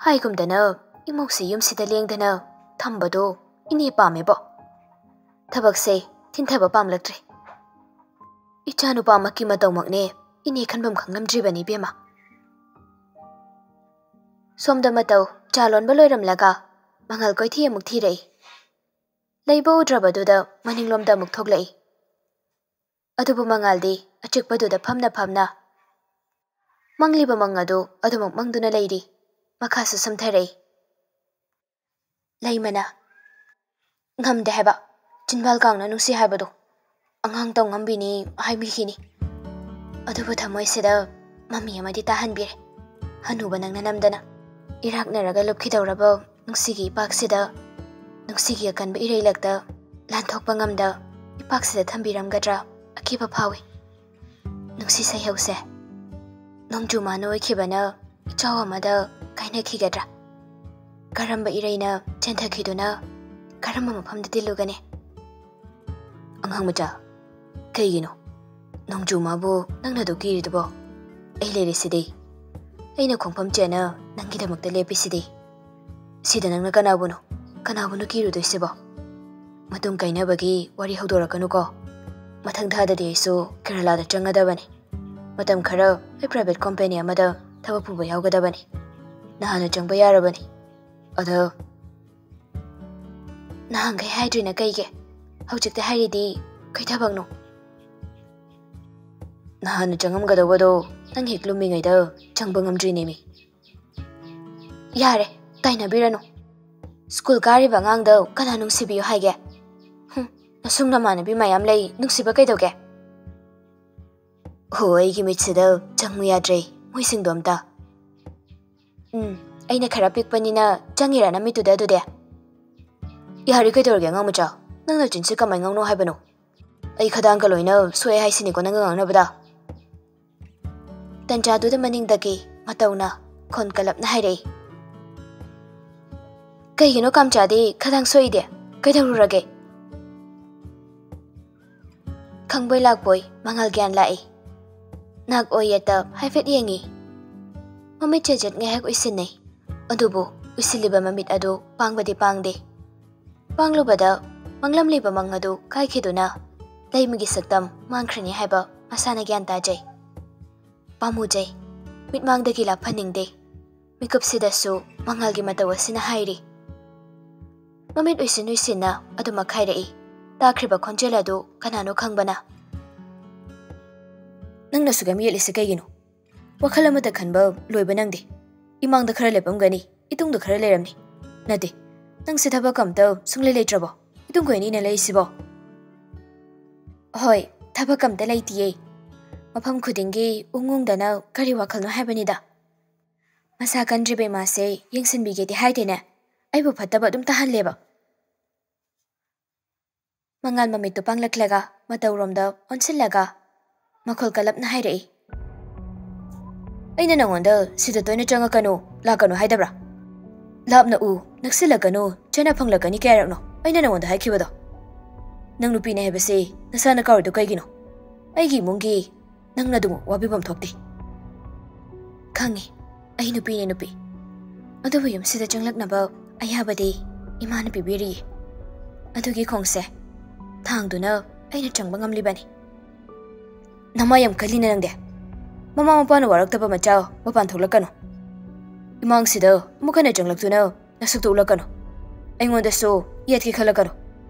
ꯍꯥꯏꯒꯨꯝꯗꯅ ꯏꯃꯧꯁꯦ ꯌꯨꯝꯁꯤꯗ ꯂꯦꯡꯗꯅ ꯊꯝꯕꯗꯣ ꯏꯅꯦ ꯄꯥꯝꯃꯦꯕꯣ꯫ ꯊꯕꯛꯁꯦ ꯊꯤꯟꯊꯕ ꯄꯥꯝꯂꯛꯇ꯭ꯔꯦ꯫ ꯏꯆꯥꯅꯨꯄꯥꯃꯛꯀꯤ ꯃꯇꯧꯃꯛꯅꯦ ꯏꯅꯦ ꯈꯟꯐꯝ ꯈꯪꯂꯝꯗ꯭ꯔꯤꯕꯅꯤ ꯏꯕꯦꯝꯃ꯫ ꯁꯣꯝꯗ ꯃꯇꯧ ꯆꯥ ꯂꯣꯟꯕ ꯂꯣꯏꯔꯝꯂꯒ ꯃꯉꯥꯜ ꯀꯣꯏꯊꯤ ꯑꯃꯨꯛ ꯊꯤꯔꯛꯏ꯫ ꯂꯩꯕ ꯎꯗ꯭ꯔꯕꯗꯨꯗ ꯃꯅꯤꯡꯂꯣꯝꯗ ꯑꯃꯨꯛ ꯊꯣꯛꯂꯛꯏ꯫ ꯑꯗꯨꯕꯨ ꯃꯉꯥꯜꯗꯤ ꯑꯆꯤꯛꯄꯗꯨꯗ ꯐꯝꯅ ꯐꯝꯅ ꯃꯪꯂꯤꯕ ꯃꯪ ꯑꯗꯨ ꯑꯗꯨꯃꯛ ꯃꯪꯗꯨꯅ ꯂꯩꯔꯤ꯫ ꯃꯈꯥꯁꯨ ꯁꯝꯊꯔꯛꯏ꯫ ꯂꯩꯃꯅ, "ꯉꯝꯗꯦ ꯍꯥꯏꯕ, ꯆꯤꯟꯕꯥꯜ ꯀꯥꯡꯅ ꯅꯨꯡꯁꯤ ꯍꯥꯏꯕꯗꯣ꯫ ꯑꯉꯥꯡ ꯇꯧ ꯉꯝꯕꯤꯅꯤ ꯍꯥꯏꯕꯤꯈꯤꯅꯤ꯫ ꯑꯗꯨꯕꯨ ꯊꯃꯣꯏꯁꯤꯗ ꯃꯃꯤ ꯑꯃꯗꯤ ꯇꯥꯍꯟꯕꯤꯔꯦ꯫ ꯍꯅꯨꯕ ꯅꯪꯅ ꯅꯝꯗꯅ ꯏꯔꯥꯛꯅꯔꯒ ꯂꯨꯞꯈꯤꯗꯧꯔꯕ ꯅꯨꯡꯁꯤꯒꯤ ꯏꯄꯥꯛꯁꯤꯗ, ꯅꯨꯡꯁꯤꯒꯤ ꯑꯀꯟꯕ ꯏꯔꯩꯂꯛꯇ ꯂꯥꯟꯊꯣꯛꯄ ꯉꯝꯗ ꯏꯄꯥꯛꯁꯤꯗ ꯊꯝꯕꯤꯔꯝꯒꯗ꯭ꯔꯥ ꯑꯀꯤꯕ ꯐꯥꯎꯏ꯫ ꯅꯨꯡꯁꯤ ꯁꯩꯍꯧꯁꯦ ꯅꯣꯡꯖꯨ ꯃꯥꯅ ꯑꯣꯏꯈꯤꯕꯅ ꯏꯆꯥꯎ ꯑꯃꯗ ꯀꯥꯏꯅꯈꯤꯒꯗ꯭ꯔꯥ? ꯀꯔꯝꯕ ꯏꯔꯩꯅ ꯆꯦꯟꯊꯈꯤꯗꯨꯅ ꯀꯔꯝꯕ ꯃꯐꯝꯗ ꯇꯤꯜꯂꯨꯒꯅꯤ?" "ꯑꯉꯥꯡ ꯃꯆꯥ, ꯀꯩꯒꯤꯅꯣ? ꯅꯣꯡꯖꯨ ꯃꯥꯕꯨ ꯅꯪꯅ ꯑꯗꯨꯛ ꯀꯤꯔꯤꯗꯨꯕꯣ? ꯑꯩ ꯂꯩꯔꯤꯁꯤꯗꯤ꯫ ꯑꯩꯅ ꯈꯣꯡꯐꯝ ꯆꯦꯅ ꯅꯪꯒꯤꯗꯃꯛꯇ ꯂꯦꯞꯄꯤꯁꯤꯗꯤ꯫ ꯁꯤꯗ ꯅꯪꯅ ꯀꯅꯥꯕꯨꯅꯣ, ꯀꯅꯥꯕꯨꯅꯣ ꯀꯤꯔꯨꯗꯣꯏꯁꯤꯕꯣ? ꯃꯇꯨꯡ ꯀꯥꯏꯅꯕꯒꯤ ꯋꯥꯔꯤ ꯍꯧꯗꯣꯔꯛꯀꯅꯨꯀꯣ꯫ ꯃꯊꯪ ꯊꯥꯗꯗꯤ ꯑꯩꯁꯨ ꯀꯦꯔꯂꯥꯗ ꯆꯪꯒꯗꯕꯅꯤ꯫ ꯃꯇꯝ ꯈꯔ ꯑꯩ private company ꯑꯃꯗ ꯊꯕꯛ ꯄꯨꯕ ꯌꯥꯎꯒꯗꯕꯅꯤ꯫ ꯅꯍꯥꯟꯅ ꯆꯪꯕ ꯌꯥꯔꯕꯅꯤ꯫ ꯑꯗꯣ ꯅꯍꯥꯟꯈꯩ ꯍꯥꯏꯗ꯭ꯔꯤꯅ ꯀꯩꯒꯤ? ꯍꯧꯖꯤꯛꯇ ꯍꯥꯏꯔꯤꯗꯤ ꯀꯩ ꯊꯕꯛꯅꯣ?" "ꯅꯍꯥꯟꯅ ꯆꯪꯉꯝꯒꯗꯧꯕꯗꯣ ꯅꯪ ꯍꯦꯛ ꯂꯨꯝꯃꯤꯉꯩꯗ ꯆꯪꯕ ꯉꯝꯗ꯭ꯔꯤꯅꯦꯃꯤ꯫" "ꯌꯥꯔꯦ, ꯇꯥꯏꯅꯕꯤꯔꯅꯨ꯫ ꯁ꯭ꯀꯨꯜ ꯀꯥꯔꯤꯕ ꯑꯉꯥꯡꯗ ꯀꯅꯥ ꯅꯨꯡꯁꯤꯕꯤꯌꯨ ꯍꯥꯏꯒꯦ? ꯍꯨꯝ, ꯅꯁꯨꯡ ꯅꯃꯥꯟꯅꯕꯤ ꯃꯌꯥꯝ ꯂꯩ, ꯅꯨꯡꯁꯤꯕ ꯀꯩꯗꯧꯒꯦ?" "ꯍꯣ, ꯑꯩꯒꯤ ꯃꯤꯠꯁꯤꯗ ꯆꯪꯉꯨ ꯌꯥꯗ꯭ꯔꯦ, ꯃꯣꯏꯁꯤꯡꯗꯣ ꯑꯝꯇ꯫ ꯎꯝ, ꯑꯩꯅ ꯈꯔ ꯄꯤꯛꯄꯅꯤꯅ ꯆꯪꯉꯤꯔꯥ ꯅꯃꯤꯠꯇꯨꯗ ꯑꯗꯨꯗꯤ?" "ꯌꯥꯔꯦ, ꯀꯩꯗꯧꯔꯒꯦ ꯑꯉꯥꯡ ꯃꯆꯥ? ꯅꯪ ꯅꯆꯤꯟꯁꯦ ꯀꯃꯥꯏ ꯉꯥꯡꯅꯧ ꯍꯥꯏꯕꯅꯣ? ꯑꯩ ꯈꯗꯥꯡꯒ ꯂꯣꯏꯅ ꯁꯣꯛꯑꯦ ꯍꯥꯏꯁꯤꯅꯤꯀꯣ ꯅꯪꯒ ꯉꯥꯡꯅꯕꯗ?" ꯇꯟꯖꯥꯗꯨꯗ ꯃꯅꯤꯡꯗꯒꯤ ꯃꯇꯧꯅ ꯈꯣꯟ ꯀꯜꯂꯞꯅ ꯍꯥꯏꯔꯛꯏ꯫ "ꯀꯩꯒꯤꯅꯣ ꯀꯥꯝꯆꯥꯗꯤ ꯈꯗꯥꯡ ꯁꯣꯛꯏꯗꯤ? ꯀꯩꯗꯧꯔꯨꯔꯒꯦ?" ꯈꯪꯕꯣꯏ ꯂꯥꯛꯄꯣꯏ ꯃꯉꯥꯜ ꯒ꯭ꯌꯥꯟ ꯂꯥꯛꯏ꯫ ꯅꯥꯛ ꯑꯣꯏ ꯌꯦꯠꯇ ꯍꯥꯏꯐꯦꯠ ꯌꯦꯡꯉꯤ꯫ ꯃꯃꯤꯠ ꯆꯦꯖꯦꯠ ꯉꯥꯏꯍꯥꯛ ꯎꯏꯁꯤꯟꯅꯩ꯫ ꯑꯗꯨꯕꯨ ꯎꯏꯁꯤꯜꯂꯤꯕ ꯃꯃꯤꯠ ꯑꯗꯨ ꯄꯥꯡꯕꯗꯤ ꯄꯥꯡꯗꯦ꯫ ꯄꯥꯡꯂꯨꯕꯗ ꯃꯪꯂꯝꯂꯤꯕ ꯃꯪ ꯑꯗꯨ ꯀꯥꯏꯈꯤꯗꯨꯅ ꯂꯩꯃꯒꯤ ꯁꯛꯇꯝ ꯃꯥꯡꯈ꯭ꯔꯅꯤ ꯍꯥꯏꯕ ꯃꯁꯥꯅ ꯒ꯭ꯌꯥꯟ ꯇꯥꯖꯩ꯫ ꯄꯥꯝꯃꯨꯖꯩ꯫ ꯃꯤꯠꯃꯥꯡꯗꯒꯤ ꯂꯥꯞꯍꯟꯅꯤꯡꯗꯦ꯫ ꯃꯤꯀꯨꯞꯁꯤꯗꯁꯨ ꯃꯉꯥꯜꯒꯤ ꯃꯇꯧ ꯑꯁꯤꯅ ꯍꯥꯏꯔꯤ꯫ ꯃꯃꯤꯠ ꯎꯏꯁꯤꯟ ꯎꯏꯁꯤꯟꯅ ꯑꯗꯨꯃꯛ ꯍꯥꯏꯔꯛꯏ꯫ ꯇꯥꯈ꯭ꯔꯤꯕ ꯈꯣꯟꯖꯦꯜ ꯑꯗꯨ ꯀꯅꯥꯅꯣ ꯈꯪꯕꯅ? "ꯅꯪꯅ ꯑꯁꯨꯛ ꯌꯥꯝ ꯌꯦꯠꯂꯤꯁꯦ ꯀꯩꯒꯤꯅꯣ? ꯋꯥꯈꯜ ꯑꯃꯇ ꯈꯟꯕ ꯂꯣꯏꯕ ꯅꯪꯗꯦ꯫ ꯏꯃꯥꯡꯗ ꯈꯔ ꯂꯦꯞꯄꯝꯒꯅꯤ, ꯏꯇꯨꯡꯗ ꯈꯔ ꯂꯩꯔꯝꯅꯤ꯫ ꯅꯠꯇꯦ, ꯅꯪꯁꯦ ꯊꯕꯛ ꯑꯝꯇ ꯁꯨꯡꯂꯩ ꯂꯩꯇ꯭ꯔꯕꯣ? ꯏꯇꯨꯡ ꯀꯣꯏꯅ ꯏꯟꯅ ꯂꯩꯔꯤꯁꯤꯕꯣ?" "ꯍꯣꯏ, ꯊꯕꯛ ꯑꯝꯇ ꯂꯩꯇꯤꯌꯦ꯫ ꯃꯐꯝ ꯈꯨꯗꯤꯡꯒꯤ ꯎꯪ ꯎꯪꯗꯅ ꯀꯔꯤ ꯋꯥꯈꯜꯅꯣ ꯍꯥꯏꯕꯅꯤꯗ꯫ ꯃꯁꯥ ꯀꯟꯗ꯭ꯔꯤꯕ ꯏꯃꯥꯁꯦ ꯌꯦꯡꯁꯤꯟꯕꯤꯒꯦꯗꯤ ꯍꯥꯏꯗꯦꯅꯦ, ꯑꯩꯕꯨ ꯐꯠꯇꯕ ꯑꯗꯨꯝ ꯇꯥꯍꯜꯂꯦꯕ꯫" ꯃꯉꯥꯜ ꯃꯃꯤꯠꯇꯨ ꯄꯥꯡꯂꯛꯂꯒ ꯃꯇꯧꯔꯣꯝꯗ ꯑꯣꯟꯁꯤꯜꯂꯒ ꯃꯈꯣꯜ ꯀꯜꯂꯞꯅ ꯍꯥꯏꯔꯛꯏ꯫ "ꯑꯩꯅ ꯅꯉꯣꯟꯗ ꯁꯤꯗ ꯇꯣꯏꯅ ꯆꯪꯉꯛꯀꯅꯨ, ꯂꯥꯛꯀꯅꯨ ꯍꯥꯏꯗꯕ꯭ꯔꯥ? ꯂꯥꯞꯅ ꯎ, ꯅꯛꯁꯤꯜꯂꯛꯀꯅꯨ, ꯆꯦꯟꯅ ꯐꯪꯂꯛꯀꯅꯤ ꯀꯌꯥꯔꯛꯅꯣ ꯑꯩꯅ ꯅꯉꯣꯟꯗ ꯍꯥꯏꯈꯤꯕꯗꯣ? ꯅꯪ ꯅꯨꯄꯤꯅꯦ ꯍꯥꯏꯕꯁꯤ ꯅꯁꯥꯅ ꯀꯥꯎꯔꯤꯗꯣ ꯀꯩꯒꯤꯅꯣ? ꯑꯩꯒꯤ ꯏꯃꯨꯡꯒꯤ ꯅꯪꯅ ꯑꯗꯨꯃꯨꯛ ꯋꯥꯕꯤꯐꯝ ꯊꯣꯛꯇꯦ꯫" "ꯈꯪꯉꯤ, ꯑꯩ ꯅꯨꯄꯤꯅꯦ ꯅꯨꯄꯤ꯫ ꯑꯗꯨꯕꯨ ꯌꯨꯝꯁꯤꯗ ꯆꯪꯂꯛꯅꯕ ꯑꯌꯥꯕꯗꯤ ꯏꯃꯥꯅ ꯄꯤꯕꯤꯔꯤꯌꯦ꯫ ꯑꯗꯨꯒꯤ ꯈꯣꯡꯁꯦ ꯊꯥꯡꯗꯨꯅ ꯑꯩꯅ ꯆꯪꯕ ꯉꯝꯂꯤꯕꯅꯤ꯫" "ꯅꯃꯥ ꯌꯥꯝ ꯀꯜꯂꯤꯅ ꯅꯪꯗꯤ꯫ ꯃꯃꯥ ꯃꯄꯥꯅ ꯋꯥꯔꯛꯇꯕ ꯃꯆꯥ ꯃꯄꯥꯟ ꯊꯣꯛꯂꯛꯀꯅꯨ꯫ ꯏꯃꯥꯡꯁꯤꯗ ꯑꯃꯨꯛ ꯍꯟꯅ ꯆꯪꯂꯛꯇꯨꯅ ꯅꯁꯛꯇꯨ ꯎꯠꯂꯛꯀꯅꯨ꯫ ꯑꯩꯉꯣꯟꯗꯁꯨ ꯌꯦꯠꯀꯦ ꯈꯜꯂꯛꯀꯅꯨ꯫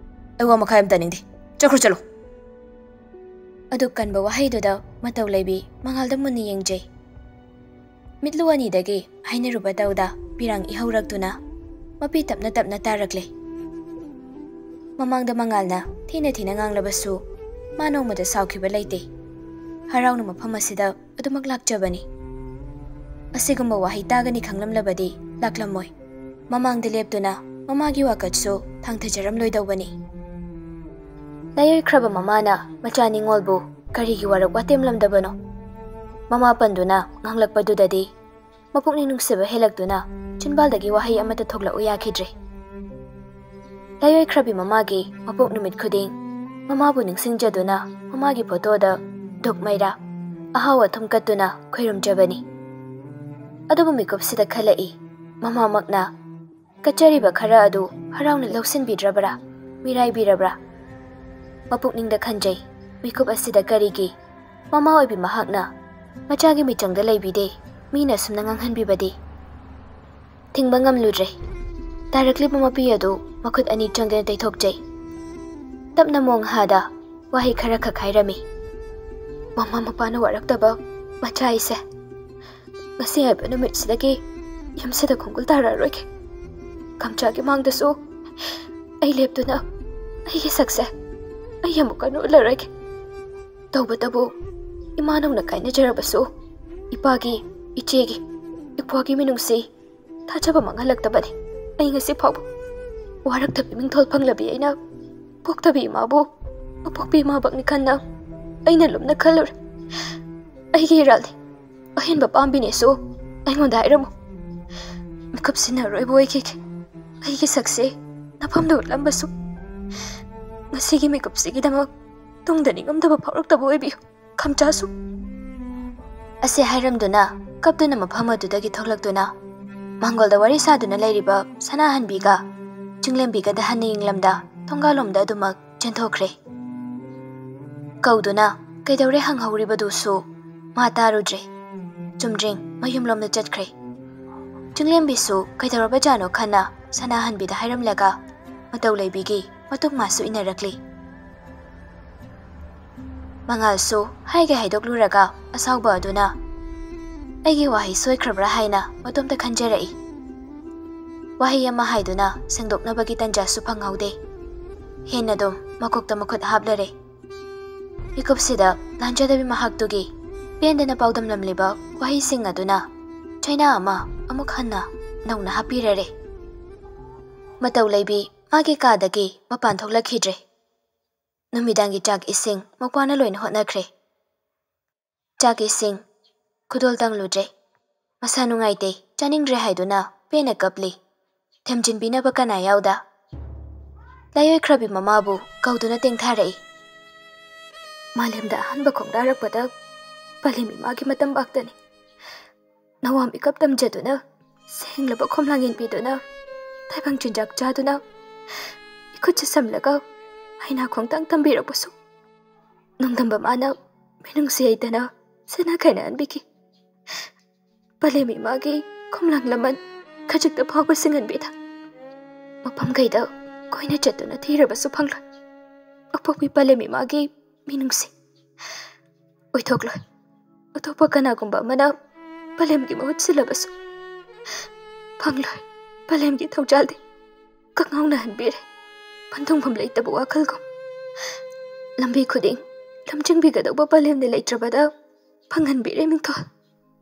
ꯑꯩ ꯋꯥ ꯃꯈꯥ ꯌꯥꯝ ꯇꯥꯅꯤꯡꯗꯦ꯫ ꯆꯠꯈ꯭ꯔꯣ, ꯆꯠꯂꯣ꯫" ꯑꯗꯨ ꯀꯟꯕ ꯋꯥꯍꯩꯗꯨꯗ ꯃꯇꯧ ꯂꯩꯕꯤ ꯃꯉꯥꯜꯗ ꯃꯨꯟꯅ ꯌꯦꯡꯖꯩ꯫ ꯃꯤꯠꯂꯨ ꯑꯅꯤꯗꯒꯤ ꯍꯥꯏꯅꯔꯨꯕ ꯇꯧꯗ ꯄꯤꯔꯥꯡ ꯏꯍꯧꯔꯛꯇꯨꯅ ꯃꯄꯤ ꯇꯞꯅ ꯇꯞꯅ ꯇꯥꯔꯛꯂꯦ꯫ ꯃꯃꯥꯡꯗ ꯃꯉꯥꯜꯅ ꯊꯤꯅ ꯊꯤꯅ ꯉꯥꯡꯂꯕꯁꯨ ꯃꯥ ꯅꯣꯡꯃꯇ ꯁꯥꯎꯈꯤꯕ ꯂꯩꯇꯦ꯫ ꯍꯔꯥꯎꯅ ꯃꯐꯝ ꯑꯁꯤꯗ ꯑꯗꯨꯃꯛ ꯂꯥꯛꯆꯕꯅꯤ꯫ ꯑꯁꯤꯒꯨꯝꯕ ꯋꯥꯍꯩ ꯇꯥꯒꯅꯤ ꯈꯪꯂꯝꯂꯕꯗꯤ ꯂꯥꯛꯂꯝꯃꯣꯏ꯫ ꯃꯃꯥꯡꯗ ꯂꯦꯞꯇꯨꯅ ꯃꯃꯥꯒꯤ ꯋꯥꯀꯠꯁꯨ ꯊꯥꯡꯊꯖꯔꯝꯂꯣꯏꯗꯧꯕꯅꯤ꯫ ꯂꯥꯏꯑꯣꯏꯈ꯭ꯔꯕ ꯃꯃꯥꯅ ꯃꯆꯥ ꯅꯤꯡꯉꯣꯜꯕꯨ ꯀꯔꯤꯒꯤ ꯋꯥꯔꯛ ꯋꯥꯇꯦꯝꯂꯝꯗꯕꯅꯣ? ꯃꯃꯥ ꯄꯟꯗꯨꯅ ꯉꯥꯡꯂꯛꯄꯗꯨꯗꯗꯤ ꯃꯄꯨꯛꯅꯤꯡ ꯅꯨꯡꯁꯤꯕ ꯍꯦꯜꯂꯛꯇꯨꯅ ꯆꯤꯟꯕꯥꯜꯗꯒꯤ ꯋꯥꯍꯩ ꯑꯃꯠꯇ ꯊꯣꯛꯂꯛꯎ ꯌꯥꯈꯤꯗ꯭ꯔꯦ꯫ ꯂꯥꯏꯑꯣꯏꯈ꯭ꯔꯕꯤ ꯃꯃꯥꯒꯤ ꯃꯄꯣꯛ ꯅꯨꯃꯤꯠ ꯈꯨꯗꯤꯡ ꯃꯃꯥꯕꯨ ꯅꯤꯡꯁꯤꯡꯖꯗꯨꯅ ꯃꯃꯥꯒꯤ ꯐꯣꯇꯣꯗ ꯙꯨꯞ ꯃꯩꯔꯥ, ꯑꯍꯥꯎ ꯑꯊꯨꯝ ꯀꯠꯇꯨꯅ ꯈꯣꯏꯔꯨꯝꯖꯕꯅꯤ꯫ ꯑꯗꯨꯕꯨ ꯃꯤꯀꯨꯞꯁꯤꯗ ꯈꯜꯂꯛꯏ, ꯃꯃꯥꯃꯛꯅ ꯀꯠꯆꯔꯤꯕ ꯈꯔ ꯑꯗꯨ ꯍꯔꯥꯎꯅ ꯂꯧꯁꯤꯟꯕꯤꯗ꯭ꯔꯕ꯭ꯔꯥ, ꯃꯤꯔꯥꯏꯕꯤꯔꯕ꯭ꯔꯥ? ꯃꯄꯨꯛꯅꯤꯡꯗ ꯈꯟꯖꯩ, ꯃꯤꯀꯨꯞ ꯑꯁꯤꯗ ꯀꯔꯤꯒꯤ ꯃꯃꯥ ꯑꯣꯏꯕꯤ ꯃꯍꯥꯛꯅ ꯃꯆꯥꯒꯤ ꯃꯤꯆꯪꯗ ꯂꯩꯕꯤꯗꯦ, ꯃꯤꯅ ꯑꯁꯨꯝꯅ ꯉꯥꯡꯍꯟꯕꯤꯕꯗꯤ? ꯊꯤꯡꯕ ꯉꯝꯂꯨꯗ꯭ꯔꯦ꯫ ꯇꯥꯔꯛꯂꯤꯕ ꯃꯄꯤ ꯑꯗꯨ ꯃꯈꯨꯠ ꯑꯅꯤ ꯆꯪꯗꯅ ꯇꯩꯊꯣꯛꯆꯩ꯫ ꯇꯞꯅ ꯃꯣꯡꯍꯥꯗ ꯋꯥꯍꯩ ꯈꯔꯈꯛ ꯍꯥꯏꯔꯝꯃꯤ꯫ ꯃꯃꯥ ꯃꯄꯥꯅ ꯋꯥꯔꯛꯇꯕ ꯃꯆꯥ ꯑꯩꯁꯦ ꯉꯁꯤ ꯍꯥꯏꯕ ꯅꯨꯃꯤꯠꯁꯤꯗꯒꯤ ꯌꯨꯝꯁꯤꯗ ꯈꯣꯡꯒꯨꯜ ꯇꯥꯔꯛꯑꯔꯣꯏꯒꯦ꯫ ꯀꯝꯆꯥꯒꯤ ꯃꯥꯡꯗꯁꯨ ꯑꯩ ꯂꯦꯞꯇꯨꯅ ꯑꯩꯒꯤ ꯁꯛꯁꯦ ꯑꯩ ꯑꯃꯨꯛ ꯍꯟꯅ ꯎꯠꯂꯔꯣꯏꯒꯦ꯫ ꯇꯧꯕꯇꯕꯨ ꯏꯃꯥ ꯅꯧꯅ ꯀꯥꯏꯅꯖꯔꯕꯁꯨ ꯏꯄꯥꯒꯤ, ꯏꯆꯦꯒꯤ, ꯏꯄ꯭ꯋꯥꯒꯤ ꯃꯤꯅꯨꯡꯁꯤ ꯊꯥꯖꯕ ꯃꯥꯡꯍꯜꯂꯛꯇꯕꯅꯤ꯫ ꯑꯩ ꯉꯁꯤ ꯐꯥꯎꯕ ꯋꯥꯔꯛꯇꯕꯤ ꯃꯤꯡꯊꯣꯜ ꯐꯪꯂꯕꯤ ꯑꯩꯅ ꯄꯣꯛꯇꯕꯤ ꯏꯃꯥꯕꯨ ꯑꯄꯣꯛꯄꯤ ꯏꯃꯥꯃꯛꯅꯤ ꯈꯟꯅ ꯑꯩꯅ ꯂꯨꯝꯅ ꯈꯜꯂꯨꯔꯦ꯫ ꯑꯩꯒꯤ ꯏꯔꯥꯜꯅꯤ꯫ ꯑꯍꯦꯟꯕ ꯄꯥꯝꯕꯤꯅꯦꯁꯨ ꯑꯩꯉꯣꯟꯗ ꯍꯥꯏꯔꯝꯃꯨ꯫ ꯃꯤꯀꯨꯞꯁꯤꯅ ꯑꯔꯣꯏꯕ ꯑꯣꯏꯈꯤꯒꯦ꯫ ꯑꯩꯒꯤ ꯁꯛꯁꯦ ꯅꯐꯝꯗ ꯎꯠꯂꯝꯕꯁꯨ ꯉꯁꯤꯒꯤ ꯃꯤꯀꯨꯞꯁꯤꯒꯤꯗꯃꯛ ꯇꯨꯡꯗ ꯅꯤꯡꯉꯝꯗꯕ ꯐꯥꯎꯔꯛꯇꯕ ꯑꯣꯏꯕꯤꯌꯨ꯫ ꯈꯝꯆꯥꯁꯨ꯫ ꯑꯁꯤ ꯍꯥꯏꯔꯝꯗꯨꯅ ꯀꯞꯇꯨꯅ ꯃꯐꯝ ꯑꯗꯨꯗꯒꯤ ꯊꯣꯛꯂꯛꯇꯨꯅ ꯃꯪꯒꯣꯜꯗ ꯋꯥꯔꯤ ꯁꯥꯗꯨꯅ ꯂꯩꯔꯤꯕ ꯁꯅꯥꯍꯟꯕꯤꯒ ꯆꯤꯡꯂꯦꯝꯕꯤꯒꯗ ꯍꯟꯅ ꯌꯦꯡꯂꯝꯗ ꯊꯣꯡꯒꯥꯜꯂꯣꯝꯗ ꯑꯗꯨꯃꯛ ꯆꯦꯟꯊꯣꯛꯈ꯭ꯔꯦ꯫ ꯀꯧꯗꯨꯅ ꯀꯩꯗꯧꯔꯦ ꯍꯪꯍꯧꯔꯤꯕꯗꯨꯁꯨ ꯃꯥ ꯇꯥꯔꯨꯗ꯭ꯔꯦ꯫ ꯆꯨꯝꯗ꯭ꯔꯤꯡ ꯃꯌꯨꯝꯂꯣꯝꯗ ꯆꯠꯈ꯭ꯔꯦ꯫ ꯆꯤꯡꯂꯦꯝꯕꯤꯁꯨ ꯀꯩꯗꯧꯔꯕꯖꯥꯠꯅꯣ ꯈꯟꯅ ꯁꯅꯥꯍꯟꯕꯤꯗ ꯍꯥꯏꯔꯝꯂꯒ ꯃꯇꯧ ꯂꯩꯕꯤꯒꯤ ꯃꯇꯨꯡ ꯃꯥꯁꯨ ꯏꯟꯅꯔꯛꯂꯤ꯫ ꯃꯉꯥꯜꯁꯨ ꯍꯥꯏꯒꯦ ꯍꯥꯏꯗꯣꯛꯂꯨꯔꯒ ꯑꯁꯥꯎꯕ ꯑꯗꯨꯅ "ꯑꯩꯒꯤ ꯋꯥꯍꯩ ꯁꯣꯏꯈ꯭ꯔꯕ꯭ꯔꯥ?" ꯍꯥꯏꯅ ꯃꯇꯣꯝꯇ ꯈꯟꯖꯔꯛꯏ꯫ ꯋꯥꯍꯩ ꯑꯃ ꯍꯥꯏꯗꯨꯅ ꯁꯦꯡꯗꯣꯛꯅꯕꯒꯤ ꯇꯟꯖꯥꯁꯨ ꯐꯪꯍꯧꯗꯦ꯫ ꯍꯦꯟꯅ ꯑꯗꯨꯝ ꯃꯀꯣꯛꯇ ꯃꯈꯨꯠ ꯍꯥꯞꯂꯔꯦ꯫ ꯃꯤꯀꯨꯞꯁꯤꯗ ꯂꯥꯟꯖꯗꯕꯤ ꯃꯍꯥꯛꯇꯨꯒꯤ ꯄꯦꯟꯗꯅ ꯄꯥꯎꯗꯝꯂꯝꯂꯤꯕ ꯋꯥꯍꯩꯁꯤꯡ ꯑꯗꯨꯅ ꯆꯩꯅꯥ ꯑꯃ ꯑꯃꯨꯛ ꯍꯟꯅ ꯅꯧꯅ ꯍꯥꯞꯄꯤꯔꯔꯦ꯫ ꯃꯇꯧ ꯂꯩꯕꯤ ꯃꯥꯒꯤ ꯀꯥꯗꯒꯤ ꯃꯄꯥꯟ ꯊꯣꯛꯂꯛꯈꯤꯗ꯭ꯔꯦ꯫ ꯅꯨꯃꯤꯗꯥꯡꯒꯤ ꯆꯥꯛ ꯏꯁꯤꯡ ꯃꯄꯥꯅ ꯂꯣꯏꯅ ꯍꯣꯠꯅꯈ꯭ꯔꯦ꯫ ꯆꯥꯛ ꯏꯁꯤꯡ ꯈꯨꯗꯣꯜ ꯇꯪꯂꯨꯗ꯭ꯔꯦ꯫ ꯃꯁꯥ ꯅꯨꯡꯉꯥꯏꯇꯦ, ꯆꯥꯅꯤꯡꯗ꯭ꯔꯦ ꯍꯥꯏꯗꯨꯅ ꯄꯦꯟꯅ ꯀꯞꯂꯤ꯫ ꯊꯦꯝꯖꯤꯟꯕꯤꯅꯕ ꯀꯅꯥ ꯌꯥꯎꯗ? ꯂꯥꯏꯑꯣꯏꯈ꯭ꯔꯕꯤ ꯃꯃꯥꯕꯨ ꯀꯧꯗꯨꯅ ꯇꯦꯡꯊꯥꯔꯛꯏ꯫ ꯃꯥꯂꯦꯝꯗ ꯑꯍꯥꯟꯕ ꯈꯣꯡꯗꯥꯔꯛꯄꯗ ꯄꯂꯦꯝ ꯏꯃꯥꯒꯤ ꯃꯇꯝ ꯄꯥꯛꯇꯅꯤ꯫ ꯅꯋꯥ ꯃꯤꯀꯞ ꯇꯝꯖꯗꯨꯅ, ꯁꯦꯡꯂꯕ ꯈꯣꯝꯂꯥꯡ ꯌꯦꯟꯕꯤꯗꯨꯅ, ꯇꯥꯏꯕꯪ ꯆꯤꯟꯖꯥꯛ ꯆꯥꯗꯨꯅ, ꯏꯈꯨꯠꯁꯦ ꯁꯝꯂꯒ ꯍꯩꯅꯥ ꯈꯣꯡꯊꯥꯡ ꯇꯝꯕꯤꯔꯛꯄꯁꯨ ꯅꯣꯡꯗꯝꯕ ꯃꯥꯅ ꯃꯤꯅꯨꯡꯁꯤ ꯍꯩꯇꯅ ꯁꯦꯟꯅ ꯈꯥꯏꯅꯍꯟꯕꯤꯈꯤ꯫ ꯄꯂꯦꯝ ꯏꯃꯥꯒꯤ ꯈꯣꯝꯂꯥꯡ ꯂꯃꯟ ꯈꯖꯤꯛꯇ ꯐꯥꯎꯕ ꯁꯤꯡꯍꯟꯕꯤꯗ, ꯃꯐꯝ ꯀꯩꯗ ꯀꯣꯏꯅ ꯆꯠꯇꯨꯅ ꯊꯤꯔꯕꯁꯨ ꯐꯪꯂꯣꯏ ꯑꯄꯣꯛꯄꯤ ꯄꯂꯦꯝ ꯏꯃꯥꯒꯤ ꯃꯤꯅꯨꯡꯁꯤ꯫ ꯑꯣꯏꯊꯣꯛꯂꯣꯏ꯫ ꯑꯇꯣꯞꯄ ꯀꯅꯥꯒꯨꯝꯕ ꯑꯃꯅ ꯄꯂꯦꯝꯒꯤ ꯃꯍꯨꯠ ꯁꯤꯜꯂꯕꯁꯨ ꯐꯪꯂꯣꯏ꯫ ꯄꯂꯦꯝꯒꯤ ꯊꯧꯖꯥꯜꯗꯤ ꯀꯪꯉꯥꯎꯅꯍꯟꯕꯤꯔꯦ, ꯄꯟꯊꯨꯡꯐꯝ ꯂꯩꯇꯕ ꯋꯥꯈꯜꯒꯨꯝ꯫ ꯂꯝꯕꯤ ꯈꯨꯗꯤꯡ ꯂꯝꯖꯤꯡꯕꯤꯒꯗꯧꯕ ꯄꯂꯦꯝꯅ ꯂꯩꯇ꯭ꯔꯕꯗ ꯐꯪꯍꯟꯕꯤꯔꯦ ꯃꯤꯡꯊꯣꯜ꯫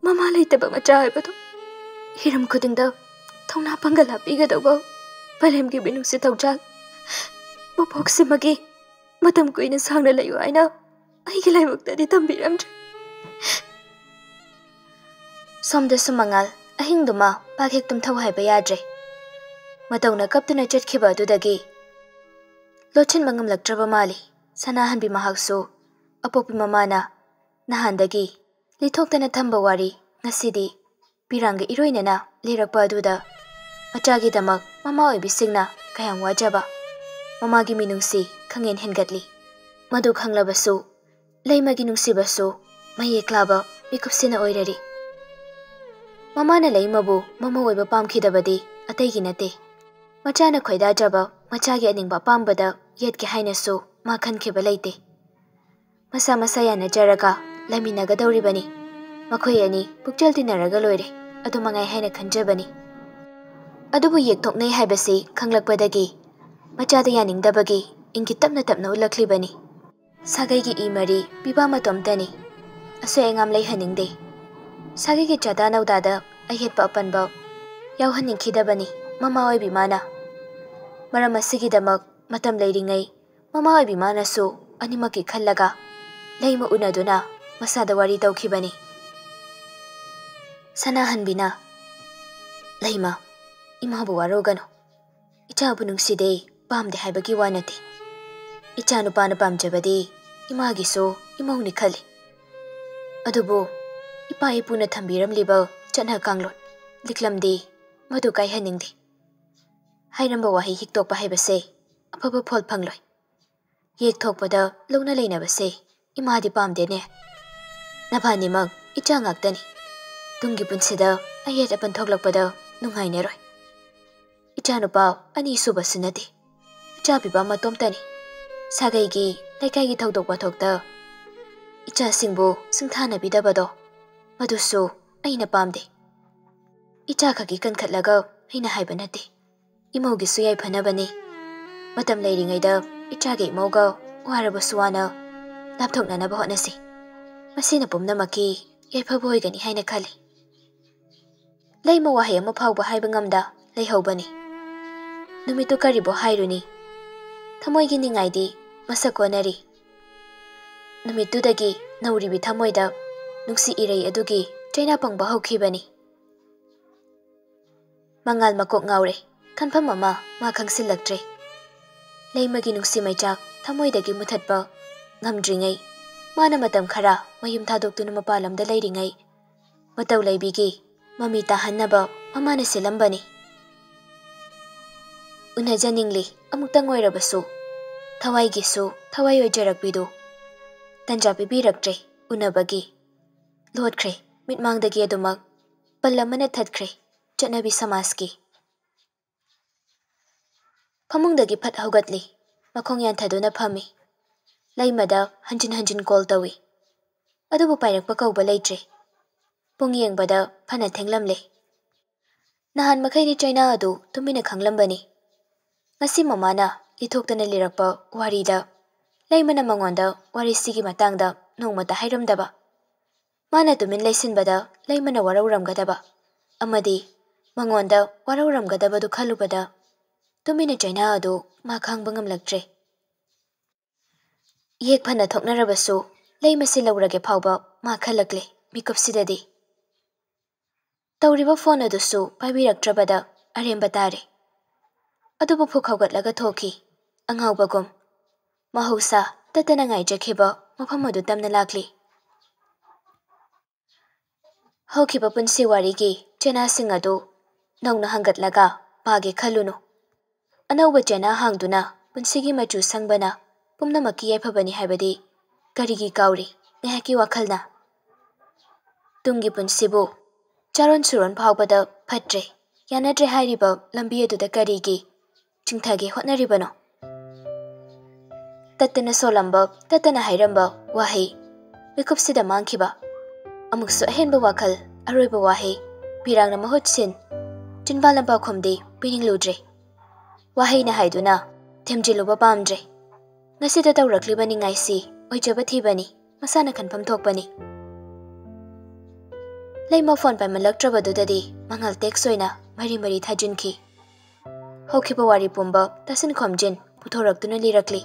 ꯃꯃꯥ ꯂꯩꯇꯕ ꯃꯆꯥ ꯍꯥꯏꯕꯗꯣ꯫ ꯍꯤꯔꯝ ꯈꯨꯗꯤꯡꯗ ꯊꯧꯅꯥ ꯄꯥꯡꯒꯜ ꯍꯥꯞꯄꯤꯒꯗꯧꯕ ꯄꯂꯦꯝꯒꯤ ꯃꯤꯅꯨꯡꯁꯤ ꯊꯧꯖꯥꯜ꯫ ꯃꯄꯣꯛꯁꯤꯃꯒꯤ ꯃꯇꯝ ꯀꯨꯏꯅ ꯁꯥꯡꯅ ꯂꯩꯌꯨ ꯍꯥꯏꯅ ꯑꯩꯒꯤ ꯂꯥꯏꯕꯛꯇꯗꯤ ꯇꯝꯕꯤꯔꯝꯗ꯭ꯔꯦ꯫ ꯁꯣꯝꯗꯁꯨ ꯃꯉꯥꯜ ꯑꯍꯤꯡꯗꯨꯃ ꯄꯥꯛ ꯍꯦꯛ ꯇꯨꯝꯊꯧ ꯍꯥꯏꯕ ꯌꯥꯗ꯭ꯔꯦ꯫ ꯃꯇꯧꯅ ꯀꯞꯇꯨꯅ ꯆꯠꯈꯤꯕ ꯑꯗꯨꯗꯒꯤ ꯂꯣꯠꯁꯤꯟꯕ ꯉꯝꯂꯛꯇ꯭ꯔꯕ ꯃꯥꯜꯂꯤ ꯁꯅꯥꯍꯟꯕꯤ ꯃꯍꯥꯛꯁꯨ꯫ ꯑꯄꯣꯛꯄꯤ ꯃꯃꯥꯅ ꯅꯍꯥꯟꯗꯒꯤ ꯂꯤꯊꯣꯛꯇꯅ ꯊꯝꯕ ꯋꯥꯔꯤ ꯉꯁꯤꯗꯤ ꯄꯤꯔꯥꯡꯒ ꯏꯔꯣꯏꯅꯅ ꯂꯤꯔꯛꯄ ꯑꯗꯨꯗ ꯃꯆꯥꯒꯤꯗꯃꯛ ꯃꯃꯥ ꯑꯣꯏꯕꯤꯁꯤꯡꯅ ꯀꯌꯥꯝ ꯋꯥꯖꯕ, ꯃꯃꯥꯒꯤ ꯃꯤꯅꯨꯡꯁꯤ ꯈꯪꯍꯦꯟ ꯍꯦꯟꯒꯠꯂꯤ꯫ ꯃꯗꯨ ꯈꯪꯂꯕꯁꯨ ꯂꯩꯃꯒꯤ ꯅꯨꯡꯁꯤꯕꯁꯨ ꯃꯌꯦꯛ ꯂꯥꯕ ꯃꯤꯀꯨꯞꯁꯤꯅ ꯑꯣꯏꯔꯔꯤ꯫ ꯃꯃꯥꯅ ꯂꯩꯃꯕꯨ ꯃꯃꯧ ꯑꯣꯏꯕ ꯄꯥꯝꯈꯤꯗꯕꯗꯤ ꯑꯇꯩꯒꯤ ꯅꯠꯇꯦ꯫ ꯃꯆꯥꯅ ꯈꯣꯏꯗꯥꯖꯕ ꯃꯆꯥꯒꯤ ꯑꯅꯤꯡꯕ ꯑꯄꯥꯝꯕꯗ ꯌꯦꯠꯀꯦ ꯍꯥꯏꯅꯁꯨ ꯃꯥ ꯈꯟꯈꯤꯕ ꯂꯩꯇꯦ꯫ ꯃꯁꯥ ꯃꯁꯥ ꯌꯥꯅꯖꯔꯒ ꯂꯩꯃꯤꯟꯅꯒꯗꯧꯔꯤꯕꯅꯤ꯫ ꯃꯈꯣꯏ ꯑꯅꯤ ꯄꯨꯛꯆꯦꯜ ꯇꯤꯟꯅꯔꯒ ꯂꯣꯏꯔꯦ, ꯑꯗꯨ ꯃꯉꯥꯏ ꯍꯥꯏꯅ ꯈꯟꯖꯕꯅꯤ꯫ ꯑꯗꯨꯕꯨ ꯌꯦꯛꯊꯣꯛꯅꯩ ꯍꯥꯏꯕꯁꯤ ꯈꯪꯂꯛꯄꯗꯒꯤ ꯃꯆꯥꯗ ꯌꯥꯅꯤꯡꯗꯕꯒꯤ ꯏꯪꯒꯤꯠ ꯇꯞꯅ ꯇꯞꯅ ꯎꯠꯂꯛꯂꯤꯕꯅꯤ꯫ ꯁꯥꯒꯩꯒꯤ ꯏ ꯃꯔꯤ ꯄꯤꯕ ꯃꯇꯣꯝꯇꯅꯤ꯫ ꯑꯁꯣꯏ ꯑꯉꯥꯝ ꯂꯩꯍꯟꯅꯤꯡꯗꯦ꯫ ꯁꯥꯒꯩꯒꯤ ꯆꯥꯗꯥ ꯅꯧꯗꯥꯗ ꯑꯌꯦꯠꯄ ꯑꯄꯟꯕ ꯌꯥꯎꯍꯟꯅꯤꯡꯈꯤꯗꯕꯅꯤ ꯃꯃꯥ ꯑꯣꯏꯕꯤ ꯃꯥꯅ꯫ ꯃꯔꯝ ꯑꯁꯤꯒꯤꯗꯃꯛ ꯃꯇꯝ ꯂꯩꯔꯤꯉꯩ ꯃꯃꯥ ꯑꯣꯏꯕꯤ ꯃꯥꯅꯁꯨ ꯑꯅꯤꯃꯛꯀꯤ ꯈꯜꯂꯒ ꯂꯩꯃ ꯎꯅꯗꯨꯅ ꯃꯁꯥꯗ ꯋꯥꯔꯤ ꯇꯧꯈꯤꯕꯅꯤ꯫ ꯁꯅꯥꯍꯟꯕꯤꯅ, "ꯂꯩꯃ, ꯏꯃꯥꯕꯨ ꯋꯥꯔꯧꯒꯅꯨ꯫ ꯏꯆꯥꯕꯨ ꯅꯨꯡꯁꯤꯗꯦ, ꯄꯥꯝꯗꯦ ꯍꯥꯏꯕꯒꯤ ꯋꯥ ꯅꯠꯇꯦ꯫ ꯏꯆꯥ ꯅꯨꯄꯥꯅ ꯄꯥꯝꯖꯕꯗꯤ ꯏꯃꯥꯒꯤꯁꯨ ꯏꯃꯧꯅꯤ ꯈꯜꯂꯤ꯫ ꯑꯗꯨꯕꯨ ꯏꯄꯥ ꯏꯄꯨꯅ ꯊꯝꯕꯤꯔꯝꯂꯤꯕ ꯆꯠꯅ ꯀꯥꯡꯂꯣꯟ, ꯂꯤꯛꯂꯝꯗꯤ ꯃꯗꯨ ꯀꯥꯏꯍꯟꯅꯤꯡꯗꯦ"꯫ ꯍꯥꯏꯔꯝꯕ ꯋꯥꯍꯩ ꯍꯤꯛꯇꯣꯛꯄ ꯍꯥꯏꯕꯁꯦ ꯑꯐꯕ ꯐꯣꯜ ꯐꯪꯂꯣꯏ꯫ ꯌꯦꯛ ꯊꯣꯛꯄꯗ ꯂꯧꯅ ꯂꯩꯅꯕꯁꯦ ꯏꯃꯥꯗꯤ ꯄꯥꯝꯗꯦꯅꯦ꯫ ꯅꯕꯥꯅꯤꯃꯛ ꯏꯆꯥ ꯉꯥꯛꯇꯅꯤ꯫ ꯇꯨꯡꯒꯤ ꯄꯨꯟꯁꯤꯗ ꯑꯌꯦꯠ ꯑꯄꯟ ꯊꯣꯛꯂꯛꯄꯗ ꯅꯨꯡꯉꯥꯏꯅꯔꯣꯏ꯫ ꯏꯆꯥꯅꯨꯄꯥ ꯑꯅꯤꯁꯨꯕꯁꯨ ꯅꯠꯇꯦ꯫ ꯏꯆꯥ ꯄꯤꯕ ꯃꯇꯣꯝꯇꯅꯤ꯫ ꯁꯥꯒꯩꯒꯤ, ꯂꯩꯀꯥꯏꯒꯤ ꯊꯧꯗꯣꯛ ꯋꯥꯊꯣꯛꯇ ꯏꯆꯥꯁꯤꯡꯕꯨ ꯁꯤꯡꯊꯥꯅꯕꯤꯗꯕꯗꯣ, ꯃꯗꯨꯁꯨ ꯑꯩꯅ ꯄꯥꯝꯗꯦ꯫ ꯏꯆꯥ ꯈꯛꯀꯤ ꯀꯟꯈꯠꯂꯒ ꯑꯩꯅ ꯍꯥꯏꯕ ꯅꯠꯇꯦ꯫ ꯏꯃꯧꯒꯤꯁꯨ ꯌꯥꯏꯐꯅꯕꯅꯤ꯫ ꯃꯇꯝ ꯂꯩꯔꯤꯉꯩꯗ ꯏꯆꯥꯒ ꯏꯃꯧꯒ ꯋꯥꯔꯕꯁꯨ ꯋꯥꯅ ꯂꯥꯞꯊꯣꯛꯅꯅꯕ ꯍꯣꯠꯅꯁꯤ꯫ ꯃꯁꯤꯅ ꯄꯨꯝꯅꯃꯛꯀꯤ ꯌꯥꯏꯐꯕ ꯑꯣꯏꯒꯅꯤ ꯍꯥꯏꯅ ꯈꯜꯂꯤ꯫ ꯂꯩꯃ ꯋꯥꯍꯩ ꯑꯃ ꯐꯥꯎꯕ ꯍꯥꯏꯕ ꯉꯝꯗ ꯂꯩꯍꯧꯕꯅꯤ꯫ ꯅꯨꯃꯤꯠꯇꯨ ꯀꯔꯤꯕꯨ ꯍꯥꯏꯔꯨꯅꯤ? ꯊꯃꯣꯏꯒꯤ ꯅꯤꯡꯉꯥꯏꯗꯤ ꯃꯁꯛ ꯑꯣꯟꯅꯔꯤ꯫ ꯅꯨꯃꯤꯠꯇꯨꯗꯒꯤ ꯅꯧꯔꯤꯕꯤ ꯊꯃꯣꯏꯗ ꯅꯨꯡꯁꯤ ꯏꯔꯩ ꯑꯗꯨꯒꯤ ꯆꯩꯅꯥ ꯄꯪꯕ ꯍꯧꯈꯤꯕꯅꯤ꯫ ꯃꯉꯥꯜ ꯃꯀꯣꯛ ꯉꯥꯎꯔꯦ꯫ ꯈꯟꯐꯝ ꯑꯃ ꯃꯥ ꯈꯪꯁꯤꯜꯂꯛꯇ꯭ꯔꯦ꯫ ꯂꯩꯃꯒꯤ ꯅꯨꯡꯁꯤ ꯃꯩꯆꯥꯛ ꯊꯃꯣꯏꯗꯒꯤ ꯃꯨꯊꯠꯄ ꯉꯝꯗ꯭ꯔꯤꯉꯩ, ꯃꯥꯅ ꯃꯇꯝ ꯈꯔ ꯃꯌꯨꯝ ꯊꯥꯗꯣꯛꯇꯨꯅ ꯃꯄꯥꯟ ꯂꯝꯗ ꯂꯩꯔꯤꯉꯩ, ꯃꯇꯧ ꯂꯩꯕꯤꯒꯤ ꯃꯃꯤ ꯇꯥꯍꯟꯅꯕ ꯃꯃꯥꯅ ꯁꯤꯜꯂꯝꯕꯅꯤ꯫ ꯎꯅꯖꯅꯤꯡꯂꯤ ꯑꯃꯨꯛꯇꯪ ꯑꯣꯏꯔꯕꯁꯨ, ꯊꯋꯥꯏꯒꯤꯁꯨ ꯊꯋꯥꯏ ꯑꯣꯏꯖꯔꯛꯄꯤꯗꯨ꯫ ꯇꯟꯖꯥ ꯄꯤꯕꯤꯔꯛꯇ꯭ꯔꯦ ꯎꯅꯕꯒꯤ꯫ ꯂꯣꯠꯈ꯭ꯔꯦ ꯃꯤꯠꯃꯥꯡꯗꯒꯤ ꯑꯗꯨꯃꯛ꯫ ꯄꯜ ꯑꯃꯅ ꯊꯠꯈ꯭ꯔꯦ ꯆꯠꯅꯕꯤ ꯁꯃꯥꯖꯀꯤ꯫ ꯐꯃꯨꯡꯗꯒꯤ ꯐꯠ ꯍꯧꯒꯠꯂꯤ꯫ ꯃꯈꯣꯡ ꯌꯥꯟꯊꯗꯨꯅ ꯐꯝꯃꯤ꯫ ꯂꯩꯃꯗ ꯍꯟꯖꯤꯟ ꯍꯟꯖꯤꯟ ꯀꯣꯜ ꯇꯧꯏ꯫ ꯑꯗꯨꯕꯨ ꯄꯥꯏꯔꯛꯄ ꯀꯧꯕ ꯂꯩꯇ꯭ꯔꯦ꯫ ꯄꯨꯡ ꯌꯦꯡꯕꯗ ꯐꯅ ꯊꯦꯡꯂꯝꯂꯦ꯫ ꯅꯍꯥꯟ ꯃꯈꯩꯗꯤ ꯆꯩꯅꯥ ꯑꯗꯨ ꯇꯨꯃꯤꯟꯅ ꯈꯪꯂꯝꯕꯅꯤ꯫ ꯉꯁꯤ ꯃꯃꯥꯅ ꯂꯤꯊꯣꯛꯇꯅ ꯂꯤꯔꯛꯄ ꯋꯥꯔꯤꯗ ꯂꯩꯃꯅ ꯃꯉꯣꯟꯗ ꯋꯥꯔꯤꯁꯤꯒꯤ ꯃꯇꯥꯡꯗ ꯅꯣꯡꯃꯇ ꯍꯥꯏꯔꯝꯗꯕ꯫ ꯃꯥꯅ ꯇꯨꯃꯤꯟ ꯂꯩꯁꯤꯟꯕꯗ ꯂꯩꯃꯅ ꯋꯥꯔꯧꯔꯝꯒꯗꯕ ꯑꯃꯗꯤ ꯃꯉꯣꯟꯗ ꯋꯥꯔꯧꯔꯝꯒꯗꯕꯗꯨ ꯈꯜꯂꯨꯕꯗ ꯇꯨꯃꯤꯟꯅ ꯆꯩꯅꯥ ꯑꯗꯨ ꯃꯥ ꯈꯥꯡꯕ ꯉꯝꯂꯛꯇ꯭ꯔꯦ꯫ ꯌꯦꯛ ꯐꯅ ꯊꯣꯛꯅꯔꯕꯁꯨ ꯂꯩꯃꯁꯤ ꯂꯧꯔꯒꯦ ꯐꯥꯎꯕ ꯃꯥ ꯈꯜꯂꯛꯂꯦ ꯃꯤꯀꯨꯞꯁꯤꯗꯗꯤ꯫ ꯇꯧꯔꯤꯕ ꯐꯣꯟ ꯑꯗꯨꯁꯨ ꯄꯥꯏꯕꯤꯔꯛꯇ꯭ꯔꯕꯗ ꯑꯔꯦꯝꯕ ꯇꯥꯔꯦ꯫ ꯑꯗꯨꯕꯨ ꯐꯨꯛ ꯍꯧꯒꯠꯂꯒ ꯊꯣꯛꯈꯤ, ꯑꯉꯥꯎꯕꯒꯨꯝ꯫ ꯃꯍꯧꯁꯥ ꯇꯠꯇꯅ ꯉꯥꯏꯖꯈꯤꯕ ꯃꯐꯝ ꯑꯗꯨ ꯇꯝꯅ ꯂꯥꯛꯂꯤ꯫ ꯍꯧꯈꯤꯕ ꯄꯨꯟꯁꯤ ꯋꯥꯔꯤꯒꯤ ꯆꯦꯅꯥꯁꯤꯡ ꯑꯗꯨ ꯅꯧꯅ ꯍꯪꯒꯠꯂꯒ ꯄꯥꯒꯦ ꯈꯜꯂꯨꯅꯨ꯫ ꯑꯅꯧꯕ ꯆꯦꯅꯥ ꯍꯥꯡꯗꯨꯅ ꯄꯨꯟꯁꯤꯒꯤ ꯃꯆꯨ ꯁꯪꯕꯅ ꯄꯨꯝꯅꯃꯛꯀꯤ ꯌꯥꯏꯐꯕꯅꯤ ꯍꯥꯏꯕꯗꯤ ꯀꯔꯤꯒꯤ ꯀꯥꯎꯔꯤ ꯉꯥꯏꯍꯥꯛꯀꯤ ꯋꯥꯈꯜꯅ? ꯇꯨꯡꯒꯤ ꯄꯨꯟꯁꯤꯕꯨ ꯆꯥꯔꯣꯟ ꯁꯨꯔꯣꯟ ꯐꯥꯎꯕꯗ ꯐꯠꯇ꯭ꯔꯦ, ꯌꯥꯅꯗ꯭ꯔꯦ ꯍꯥꯏꯔꯤꯕ ꯂꯝꯕꯤ ꯑꯗꯨꯗ ꯀꯔꯤꯒꯤ ꯆꯤꯡꯊꯒꯦ ꯍꯣꯠꯅꯔꯤꯕꯅꯣ? ꯇꯠꯇꯅ ꯁꯣꯜꯂꯝꯕ, ꯇꯠꯇꯅ ꯍꯥꯏꯔꯝꯕ ꯋꯥꯍꯩ, ꯃꯤꯀꯨꯞꯁꯤꯗ ꯃꯥꯡꯈꯤꯕ꯫ ꯑꯃꯨꯛꯁꯨ ꯑꯍꯦꯟꯕ ꯋꯥꯈꯜ, ꯑꯔꯣꯏꯕ ꯋꯥꯍꯩ, ꯄꯤꯔꯥꯡꯅ ꯃꯍꯨꯠ ꯁꯤꯟ, ꯆꯤꯟꯕꯥꯜ ꯂꯝꯄꯥꯛꯈꯣꯝꯗꯤ ꯄꯤꯅꯤꯡꯂꯨꯗ꯭ꯔꯦ꯫ ꯋꯥꯍꯩꯅ ꯍꯥꯏꯗꯨꯅ ꯊꯦꯝꯖꯤꯜꯂꯨꯕ ꯄꯥꯝꯗ꯭ꯔꯦ꯫ ꯉꯁꯤꯗ ꯇꯧꯔꯛꯂꯤꯕ ꯅꯤꯡꯉꯥꯏꯁꯤ ꯑꯣꯏꯖꯕ ꯊꯤꯕꯅꯤ, ꯃꯁꯥꯅ ꯈꯟꯐꯝ ꯊꯣꯛꯄꯅꯤ꯫ ꯂꯩꯃ ꯐꯣꯟ ꯄꯥꯏꯃꯜꯂꯛꯇ꯭ꯔꯕꯗꯨꯗꯗꯤ ꯃꯉꯥꯜ ꯇꯦꯛꯁ ꯑꯣꯏꯅ ꯃꯔꯤ ꯃꯔꯤ ꯊꯥꯖꯤꯟꯈꯤ꯫ ꯍꯧꯈꯤꯕ ꯋꯥꯔꯤ ꯄꯨꯝꯕ ꯇꯥꯁꯤꯟ ꯈꯣꯝꯖꯤꯟ ꯄꯨꯊꯣꯔꯛꯇꯨꯅ ꯂꯤꯔꯛꯂꯤ꯫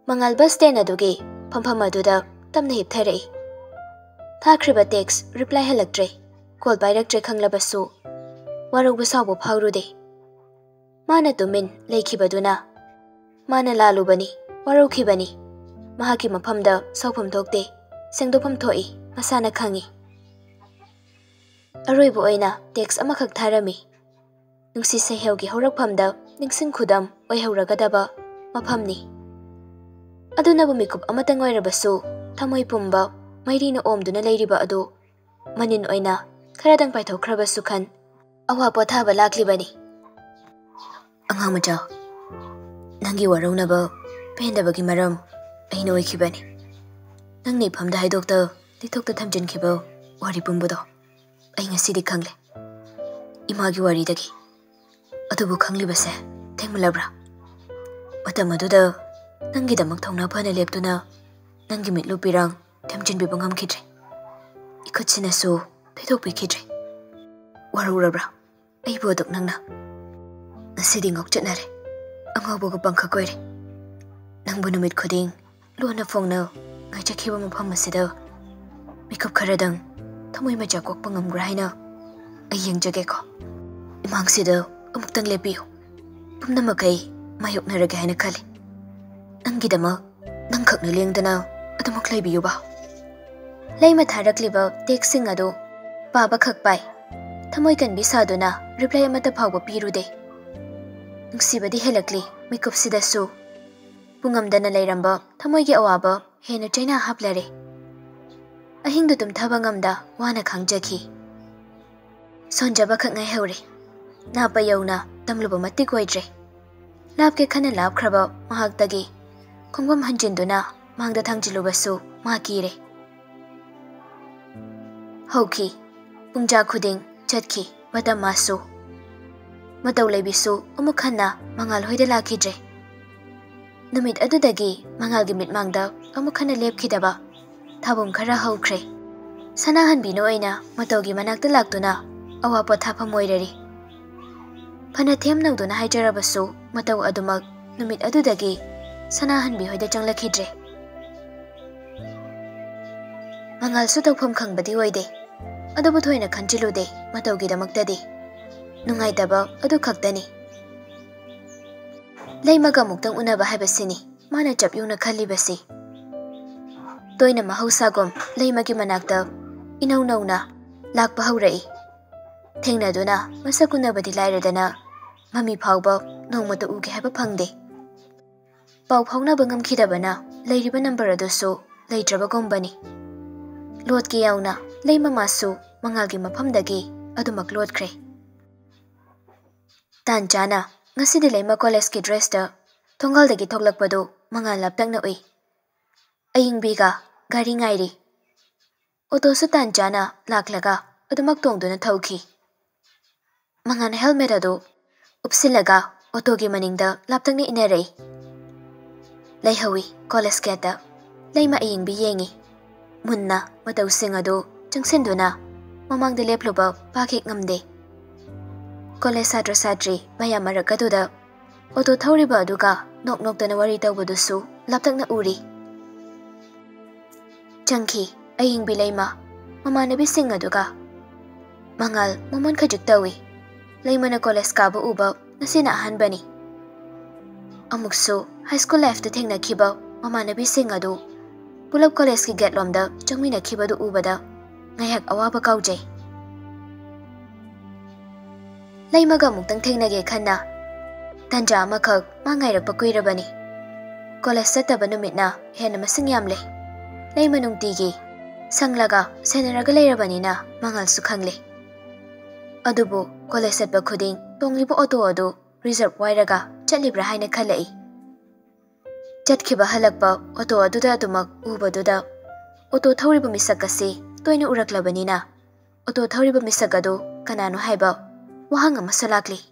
ꯃꯉꯥꯜ ꯕꯁ ꯁ꯭ꯇꯦꯟ ꯑꯗꯨꯒꯤ ꯐꯝꯐꯝ ꯑꯗꯨꯗ ꯇꯞꯅ ꯍꯤꯞꯊꯔꯛꯏ꯫ ꯊꯥꯈ꯭ꯔꯤꯕ ꯇꯦꯛꯁ ꯔꯤꯄ꯭ꯂꯥꯏ ꯍꯜꯂꯛꯇ꯭ꯔꯦ꯫ ꯀꯣꯜ ꯄꯥꯏꯔꯛꯇ꯭ꯔꯦ ꯈꯪꯂꯕꯁꯨ ꯋꯥꯔꯧꯕ ꯁꯥꯎꯕ ꯐꯥꯎꯔꯨꯗꯦ꯫ ꯃꯥꯅ ꯇꯨꯃꯤꯟ ꯂꯩꯈꯤꯕꯗꯨꯅ ꯃꯥꯅ ꯂꯥꯜꯂꯨꯕꯅꯤ, ꯋꯥꯔꯧꯈꯤꯕꯅꯤ꯫ ꯃꯍꯥꯛꯀꯤ ꯃꯐꯝꯗ ꯁꯥꯎꯐꯝ ꯊꯣꯛꯇꯦ, ꯁꯦꯡꯗꯣꯛꯐꯝ ꯊꯣꯛꯏ, ꯃꯁꯥꯅ ꯈꯪꯏ꯫ ꯑꯔꯣꯏꯕ ꯑꯣꯏꯅ ꯇꯦꯛꯁ ꯑꯃꯈꯛ ꯊꯥꯔꯝꯃꯤ꯫ ꯅꯨꯡꯁꯤ ꯁꯩꯍꯦꯜꯒꯤ ꯍꯧꯔꯛꯐꯝꯗ ꯅꯤꯡꯁꯤꯡ ꯈꯨꯗꯝ ꯑꯣꯏꯍꯧꯔꯒꯗꯕ ꯃꯐꯝꯅꯤ꯫ ꯑꯗꯨꯅꯕꯨ ꯃꯤꯀꯨꯞ ꯑꯃꯇꯪ ꯑꯣꯏꯔꯕꯁꯨ ꯊꯃꯣꯏ ꯄꯨꯝꯕ ꯃꯩꯔꯤꯅ ꯑꯣꯝꯗꯨꯅ ꯂꯩꯔꯤꯕ ꯑꯗꯨ ꯃꯅꯤꯟ ꯑꯣꯏꯅ ꯈꯔꯗꯪ ꯄꯥꯏꯊꯣꯛꯈ꯭ꯔꯕꯁꯨ ꯈꯟ ꯑꯋꯥ ꯄꯣꯊꯥꯕ ꯂꯥꯛꯂꯤꯕꯅꯤ꯫ ꯑꯉꯥꯡ ꯃꯆꯥ, ꯅꯪꯒꯤ ꯋꯥꯔꯧꯅꯕ ꯄꯦꯟꯗꯕꯒꯤ ꯃꯔꯝ ꯑꯩꯅ ꯑꯣꯏꯈꯤꯕꯅꯤ꯫ ꯅꯪꯅ ꯏꯐꯝꯗ ꯍꯥꯏꯗꯣꯛꯇ ꯂꯤꯊꯣꯛꯇ ꯊꯝꯖꯤꯟꯈꯤꯕ ꯋꯥꯔꯤ ꯄꯨꯝꯕꯗꯣ ꯑꯩ ꯉꯁꯤꯗꯤ ꯈꯪꯂꯦ, ꯏꯃꯥꯒꯤ ꯋꯥꯔꯤꯗꯒꯤ꯫ ꯑꯗꯨꯕꯨ ꯈꯪꯂꯤꯕꯁꯦ ꯊꯦꯡꯃꯜꯂꯕ꯭ꯔꯥ? ꯃꯇꯝ ꯑꯗꯨꯗ ꯅꯪꯒꯤꯗꯃꯛ ꯊꯧꯅꯥ ꯐꯅ ꯂꯦꯞꯇꯨꯅ ꯅꯪꯒꯤ ꯃꯤꯠꯂꯨ ꯄꯤꯔꯥꯡ ꯊꯦꯝꯖꯤꯟꯕꯤꯕ ꯉꯝꯈꯤꯗ꯭ꯔꯦ꯫ ꯏꯈꯨꯠꯁꯤꯅꯁꯨ ꯊꯣꯏꯗꯣꯛꯄꯤꯈꯤꯗ꯭ꯔꯦ꯫ ꯋꯥꯔꯧꯔꯕ꯭ꯔꯥ ꯑꯩꯕꯨ ꯑꯗꯨꯛ ꯅꯪꯅ? ꯉꯁꯤꯗꯤ ꯉꯥꯎꯆꯠꯅꯔꯦ, ꯑꯉꯥꯎꯕꯒ ꯄꯪꯈꯛ ꯑꯣꯏꯔꯦ꯫ ꯅꯪꯕꯨ ꯅꯨꯃꯤꯠ ꯈꯨꯗꯤꯡ ꯂꯣꯟꯅ ꯐꯣꯡꯅ ꯉꯥꯏꯖꯈꯤꯕ ꯃꯐꯝ ꯑꯁꯤꯗ ꯃꯤꯀꯨꯞ ꯈꯔꯗꯪ ꯊꯃꯣꯏ ꯃꯆꯥ ꯀꯣꯛꯄ ꯉꯝꯕ꯭ꯔꯥ ꯍꯥꯏꯅ ꯑꯩ ꯌꯦꯡꯖꯒꯦꯀꯣ꯫ ꯏꯃꯥꯡꯁꯤꯗ ꯑꯃꯨꯛꯇꯪ ꯂꯦꯞꯄꯤꯌꯨ꯫ ꯄꯨꯝꯅꯃꯛ ꯑꯩ ꯃꯥꯌꯣꯛꯅꯔꯒꯦ ꯍꯥꯏꯅ ꯈꯜꯂꯤ꯫ ꯅꯪꯒꯤꯗꯃꯛ ꯅꯪꯈꯛꯅ ꯂꯦꯡꯗꯅ ꯑꯗꯨꯃꯛ ꯂꯩꯕꯤꯌꯨꯕ꯫ ꯂꯩꯃ ꯊꯥꯔꯛꯂꯤꯕ ꯇꯦꯛꯁꯁꯤꯡ ꯑꯗꯨ ꯄꯥꯕ ꯈꯛ ꯄꯥꯏ꯫ ꯊꯃꯣꯏ ꯀꯟꯕꯤ ꯁꯥꯗꯨꯅ ꯔꯤꯄ꯭ꯂꯥꯏ ꯑꯃꯠꯇ ꯐꯥꯎꯕ ꯄꯤꯔꯨꯗꯦ꯫ ꯅꯨꯡꯁꯤꯕꯗꯤ ꯍꯦꯜꯂꯛꯂꯤ ꯃꯤꯀꯨꯞꯁꯤꯗꯁꯨ꯫ ꯄꯨꯡꯉꯝꯗꯅ ꯂꯩꯔꯝꯕ ꯊꯃꯣꯏꯒꯤ ꯑꯋꯥꯕ ꯍꯦꯟꯅ ꯆꯩꯅꯥ ꯍꯥꯞꯂꯔꯦ꯫ ꯑꯍꯤꯡꯗꯨ ꯇꯨꯝꯊꯕ ꯉꯝꯗ ꯋꯥꯅ ꯈꯥꯡꯖꯈꯤ꯫ ꯁꯣꯟꯖꯕ ꯈꯛ ꯉꯥꯏꯍꯧꯔꯦ꯫ ꯅꯥꯄ ꯌꯧꯅ ꯇꯝꯂꯨꯕ ꯃꯇꯤꯛ ꯑꯣꯏꯗ꯭ꯔꯦ꯫ ꯂꯥꯞꯀꯦ ꯈꯟꯅ ꯂꯥꯞꯈ꯭ꯔꯕ ꯃꯍꯥꯛꯇꯒꯤ ꯈꯣꯡꯐꯝ ꯍꯟꯖꯤꯟꯗꯨꯅ ꯃꯥꯡꯗ ꯊꯥꯡꯖꯤꯜꯂꯨꯕꯁꯨ ꯃꯥ ꯀꯤꯔꯦ꯫ ꯍꯧꯈꯤ꯫ ꯄꯨꯡꯖꯥ ꯈꯨꯗꯤꯡ ꯆꯠꯈꯤ ꯃꯇꯝ ꯃꯥꯁꯨ꯫ ꯃꯇꯧ ꯂꯩꯕꯤꯁꯨ ꯑꯃꯨꯛ ꯍꯟꯅ ꯃꯉꯥꯜ ꯍꯣꯏꯗ ꯂꯥꯛꯈꯤꯗ꯭ꯔꯦ꯫ ꯅꯨꯃꯤꯠ ꯑꯗꯨꯗꯒꯤ ꯃꯉꯥꯜꯒꯤ ꯃꯤꯠꯃꯥꯡꯗ ꯑꯃꯨꯛ ꯍꯟꯅ ꯂꯦꯞꯈꯤꯗꯕ ꯊꯥꯕꯨꯡ ꯈꯔ ꯍꯧꯈ꯭ꯔꯦ꯫ ꯁꯅꯥꯍꯟꯕꯤꯅ ꯑꯣꯏꯅ ꯃꯇꯧꯒꯤ ꯃꯅꯥꯛꯇ ꯂꯥꯛꯇꯨꯅ ꯑꯋꯥ ꯄꯣꯊꯥꯐꯝ ꯑꯣꯏꯔꯔꯤ꯫ ꯐꯅ ꯊꯦꯝꯅꯧꯗꯨꯅ ꯍꯥꯏꯖꯔꯕꯁꯨ ꯃꯇꯧ ꯑꯗꯨꯃꯛ ꯅꯨꯃꯤꯠ ꯑꯗꯨꯗꯒꯤ ꯁꯅꯥꯍꯟꯕꯤ ꯍꯣꯏꯗ ꯆꯪꯂꯛꯈꯤꯗ꯭ꯔꯦ꯫ ꯃꯉꯥꯜꯁꯨ ꯇꯧꯐꯝ ꯈꯪꯕꯗꯤ ꯑꯣꯏꯗꯦ꯫ ꯑꯗꯨꯕꯨ ꯊꯣꯏꯅ ꯈꯟꯖꯤꯜꯂꯨꯗꯦ ꯃꯇꯧꯒꯤꯗꯃꯛꯇꯗꯤ꯫ ꯅꯨꯡꯉꯥꯏꯇꯕ ꯑꯗꯨ ꯈꯛꯇꯅꯤ꯫ ꯂꯩꯃꯒ ꯑꯃꯨꯛꯇꯪ ꯎꯅꯕ ꯍꯥꯏꯕꯁꯤꯅꯤ ꯃꯥꯅ ꯆꯞ ꯌꯨꯡꯅ ꯈꯜꯂꯤꯕꯁꯤ꯫ ꯇꯣꯏꯅ ꯃꯍꯧꯁꯥꯒꯨꯝ ꯂꯩꯃꯒꯤ ꯃꯅꯥꯛꯇ ꯏꯅꯧ ꯅꯧꯅ ꯂꯥꯛꯄ ꯍꯧꯔꯛꯏ꯫ ꯊꯦꯡꯅꯗꯨꯅ ꯃꯁꯛ ꯎꯅꯕꯗꯤ ꯂꯥꯏꯔꯗꯅ ꯃꯃꯤ ꯐꯥꯎꯕ ꯅꯣꯡꯃꯇ ꯎꯒꯦ ꯍꯥꯏꯕ ꯐꯪꯗꯦ꯫ ꯄꯥꯎ ꯐꯥꯎꯅꯕ ꯉꯝꯈꯤꯗꯕꯅ ꯂꯩꯔꯤꯕ ꯅꯝꯕꯔ ꯑꯗꯨꯁꯨ ꯂꯩꯇ꯭ꯔꯕꯒꯨꯝꯕꯅꯤ꯫ ꯂꯣꯠꯀꯦ ꯌꯥꯎꯅ ꯂꯩꯃ ꯃꯥꯁꯨ ꯃꯉꯥꯜꯒꯤ ꯃꯐꯝꯗꯒꯤ ꯑꯗꯨꯃꯛ ꯂꯣꯠꯈ꯭ꯔꯦ꯫ ꯇꯥꯟ ꯆꯥꯅ ꯉꯁꯤꯗꯤ ꯂꯩꯃ ꯀꯣꯂꯦꯖꯀꯤ ꯗ꯭ꯔꯦꯁꯇ ꯊꯣꯡꯒꯥꯜꯗꯒꯤ ꯊꯣꯛꯂꯛꯄꯗꯨ ꯃꯉꯥꯜ ꯂꯥꯞꯇꯛꯅ ꯎꯏ꯫ ꯑꯌꯤꯡꯕꯤꯒ ꯒꯥꯔꯤ ꯉꯥꯏꯔꯤ꯫ ꯑꯣꯇꯣꯁꯨ ꯇꯥꯟ ꯆꯥꯅ ꯂꯥꯛꯂꯒ ꯑꯗꯨꯃꯛ ꯇꯣꯡꯗꯨꯅ ꯊꯧꯈꯤ꯫ ꯃꯉꯥꯜꯅ ꯍꯦꯜꯃꯦꯠ ꯑꯗꯨ ꯎꯞꯁꯤꯜꯂꯒ ꯑꯣꯇꯣꯒꯤ ꯃꯅꯤꯡꯗ ꯂꯥꯞꯇꯛꯅ ꯏꯟꯅꯔꯛꯏ꯫ ꯂꯩꯍꯧꯏ ꯀꯣꯂꯦꯖ ꯒꯦꯠꯇ꯫ ꯂꯩꯃ ꯑꯌꯤꯡꯕꯤ ꯌꯦꯡꯏ꯫ ꯃꯨꯟꯅ ꯃꯇꯧꯁꯤꯡ ꯑꯗꯨ ꯆꯪꯁꯤꯟꯗꯨꯅ ꯃꯃꯥꯡꯗ ꯂꯦꯞꯂꯨꯕ ꯄꯥꯛ ꯍꯦꯛ ꯉꯝꯗꯦ꯫ ꯀꯣꯂꯦꯖ ꯁꯥꯇ꯭ꯔ ꯁꯥꯇ꯭ꯔꯤ ꯃꯌꯥꯝ ꯃꯔꯛ ꯑꯗꯨꯗ ꯑꯣꯇꯣ ꯊꯧꯔꯤꯕ ꯑꯗꯨꯒ ꯅꯣꯛ ꯅꯣꯛꯇꯅ ꯋꯥꯔꯤ ꯇꯧꯕꯗꯨꯁꯨ ꯂꯥꯞꯇꯛꯅ ꯎꯔꯤ꯫ ꯆꯪꯈꯤ ꯑꯌꯤꯡꯕꯤ ꯂꯩꯃ꯫ ꯃꯃꯥꯟꯅꯕꯤꯁꯤꯡ ꯑꯗꯨꯒ꯫ "ꯃꯉꯥꯜ, ꯃꯃꯣꯟ ꯈꯖꯤꯛ ꯇꯧꯏ꯫ ꯂꯩꯃꯅ ꯀꯣꯂꯦꯖ ꯀꯥꯕ ꯎꯕ ꯉꯁꯤꯅ ꯑꯍꯥꯟꯕꯅꯤ꯫ ꯑꯃꯨꯛꯁꯨ ꯍꯥꯏ ꯁ꯭ꯀꯨꯜ ꯂꯥꯏꯐꯇ ꯊꯦꯡꯅꯈꯤꯕ ꯃꯃꯥꯟꯅꯕꯤꯁꯤꯡ ꯑꯗꯨ ꯄꯨꯂꯞ ꯀꯣꯂꯦꯖꯀꯤ ꯒꯦꯠ ꯂꯣꯝꯗ ꯆꯪꯃꯤꯟꯅꯈꯤꯕꯗꯨ ꯎꯕꯗ ꯉꯥꯏꯍꯥꯛ ꯑꯋꯥꯕ ꯀꯥꯎꯖꯩ꯫ ꯂꯩꯃꯒ ꯑꯃꯨꯛꯇꯪ ꯊꯦꯡꯅꯒꯦ ꯈꯟꯅ ꯇꯟꯖꯥ ꯑꯃꯈꯛ ꯃꯥ ꯉꯥꯏꯔꯛꯄ ꯀꯨꯏꯔꯕꯅꯤ꯫ ꯀꯣꯂꯦꯖ ꯆꯠꯇꯕ ꯅꯨꯃꯤꯠꯅ ꯍꯦꯟꯅ ꯃꯁꯤꯡ ꯌꯥꯝꯂꯦ꯫ ꯂꯩꯃ ꯅꯨꯡꯇꯤꯒꯤ ꯁꯪꯂꯒ ꯁꯦꯟꯅꯔꯒ ꯂꯩꯔꯕꯅꯤꯅ ꯃꯉꯥꯜꯁꯨ ꯈꯪꯂꯦ꯫ ꯑꯗꯨꯕꯨ ꯀꯣꯂꯦꯖ ꯆꯠꯄ ꯈꯨꯗꯤꯡ ꯇꯣꯡꯂꯤꯕ ꯑꯣꯇꯣ ꯑꯗꯨ ꯔꯤꯖꯔꯕ ꯋꯥꯏꯔꯒ ꯆꯠꯂꯤꯕ꯭ꯔꯥ ꯍꯥꯏꯅ ꯈꯜꯂꯛꯏ꯫ ꯆꯠꯈꯤꯕ ꯍꯜꯂꯛꯄ ꯑꯣꯇꯣ ꯑꯗꯨꯗ ꯑꯗꯨꯃꯛ ꯎꯕꯗꯨꯗ ꯑꯣꯇꯣ ꯊꯧꯔꯤꯕ ꯃꯤꯁꯛ ꯑꯁꯤ ꯇꯣꯏꯅ ꯎꯔꯛꯂꯕꯅꯤꯅ ꯑꯣꯇꯣ ꯊꯧꯔꯤꯕ ꯃꯤꯁꯛ ꯑꯗꯨ ꯀꯅꯥꯅꯣ ꯍꯥꯏꯕ ꯋꯥꯍꯪ ꯑꯃꯁꯨ ꯂꯥꯛꯂꯤ꯫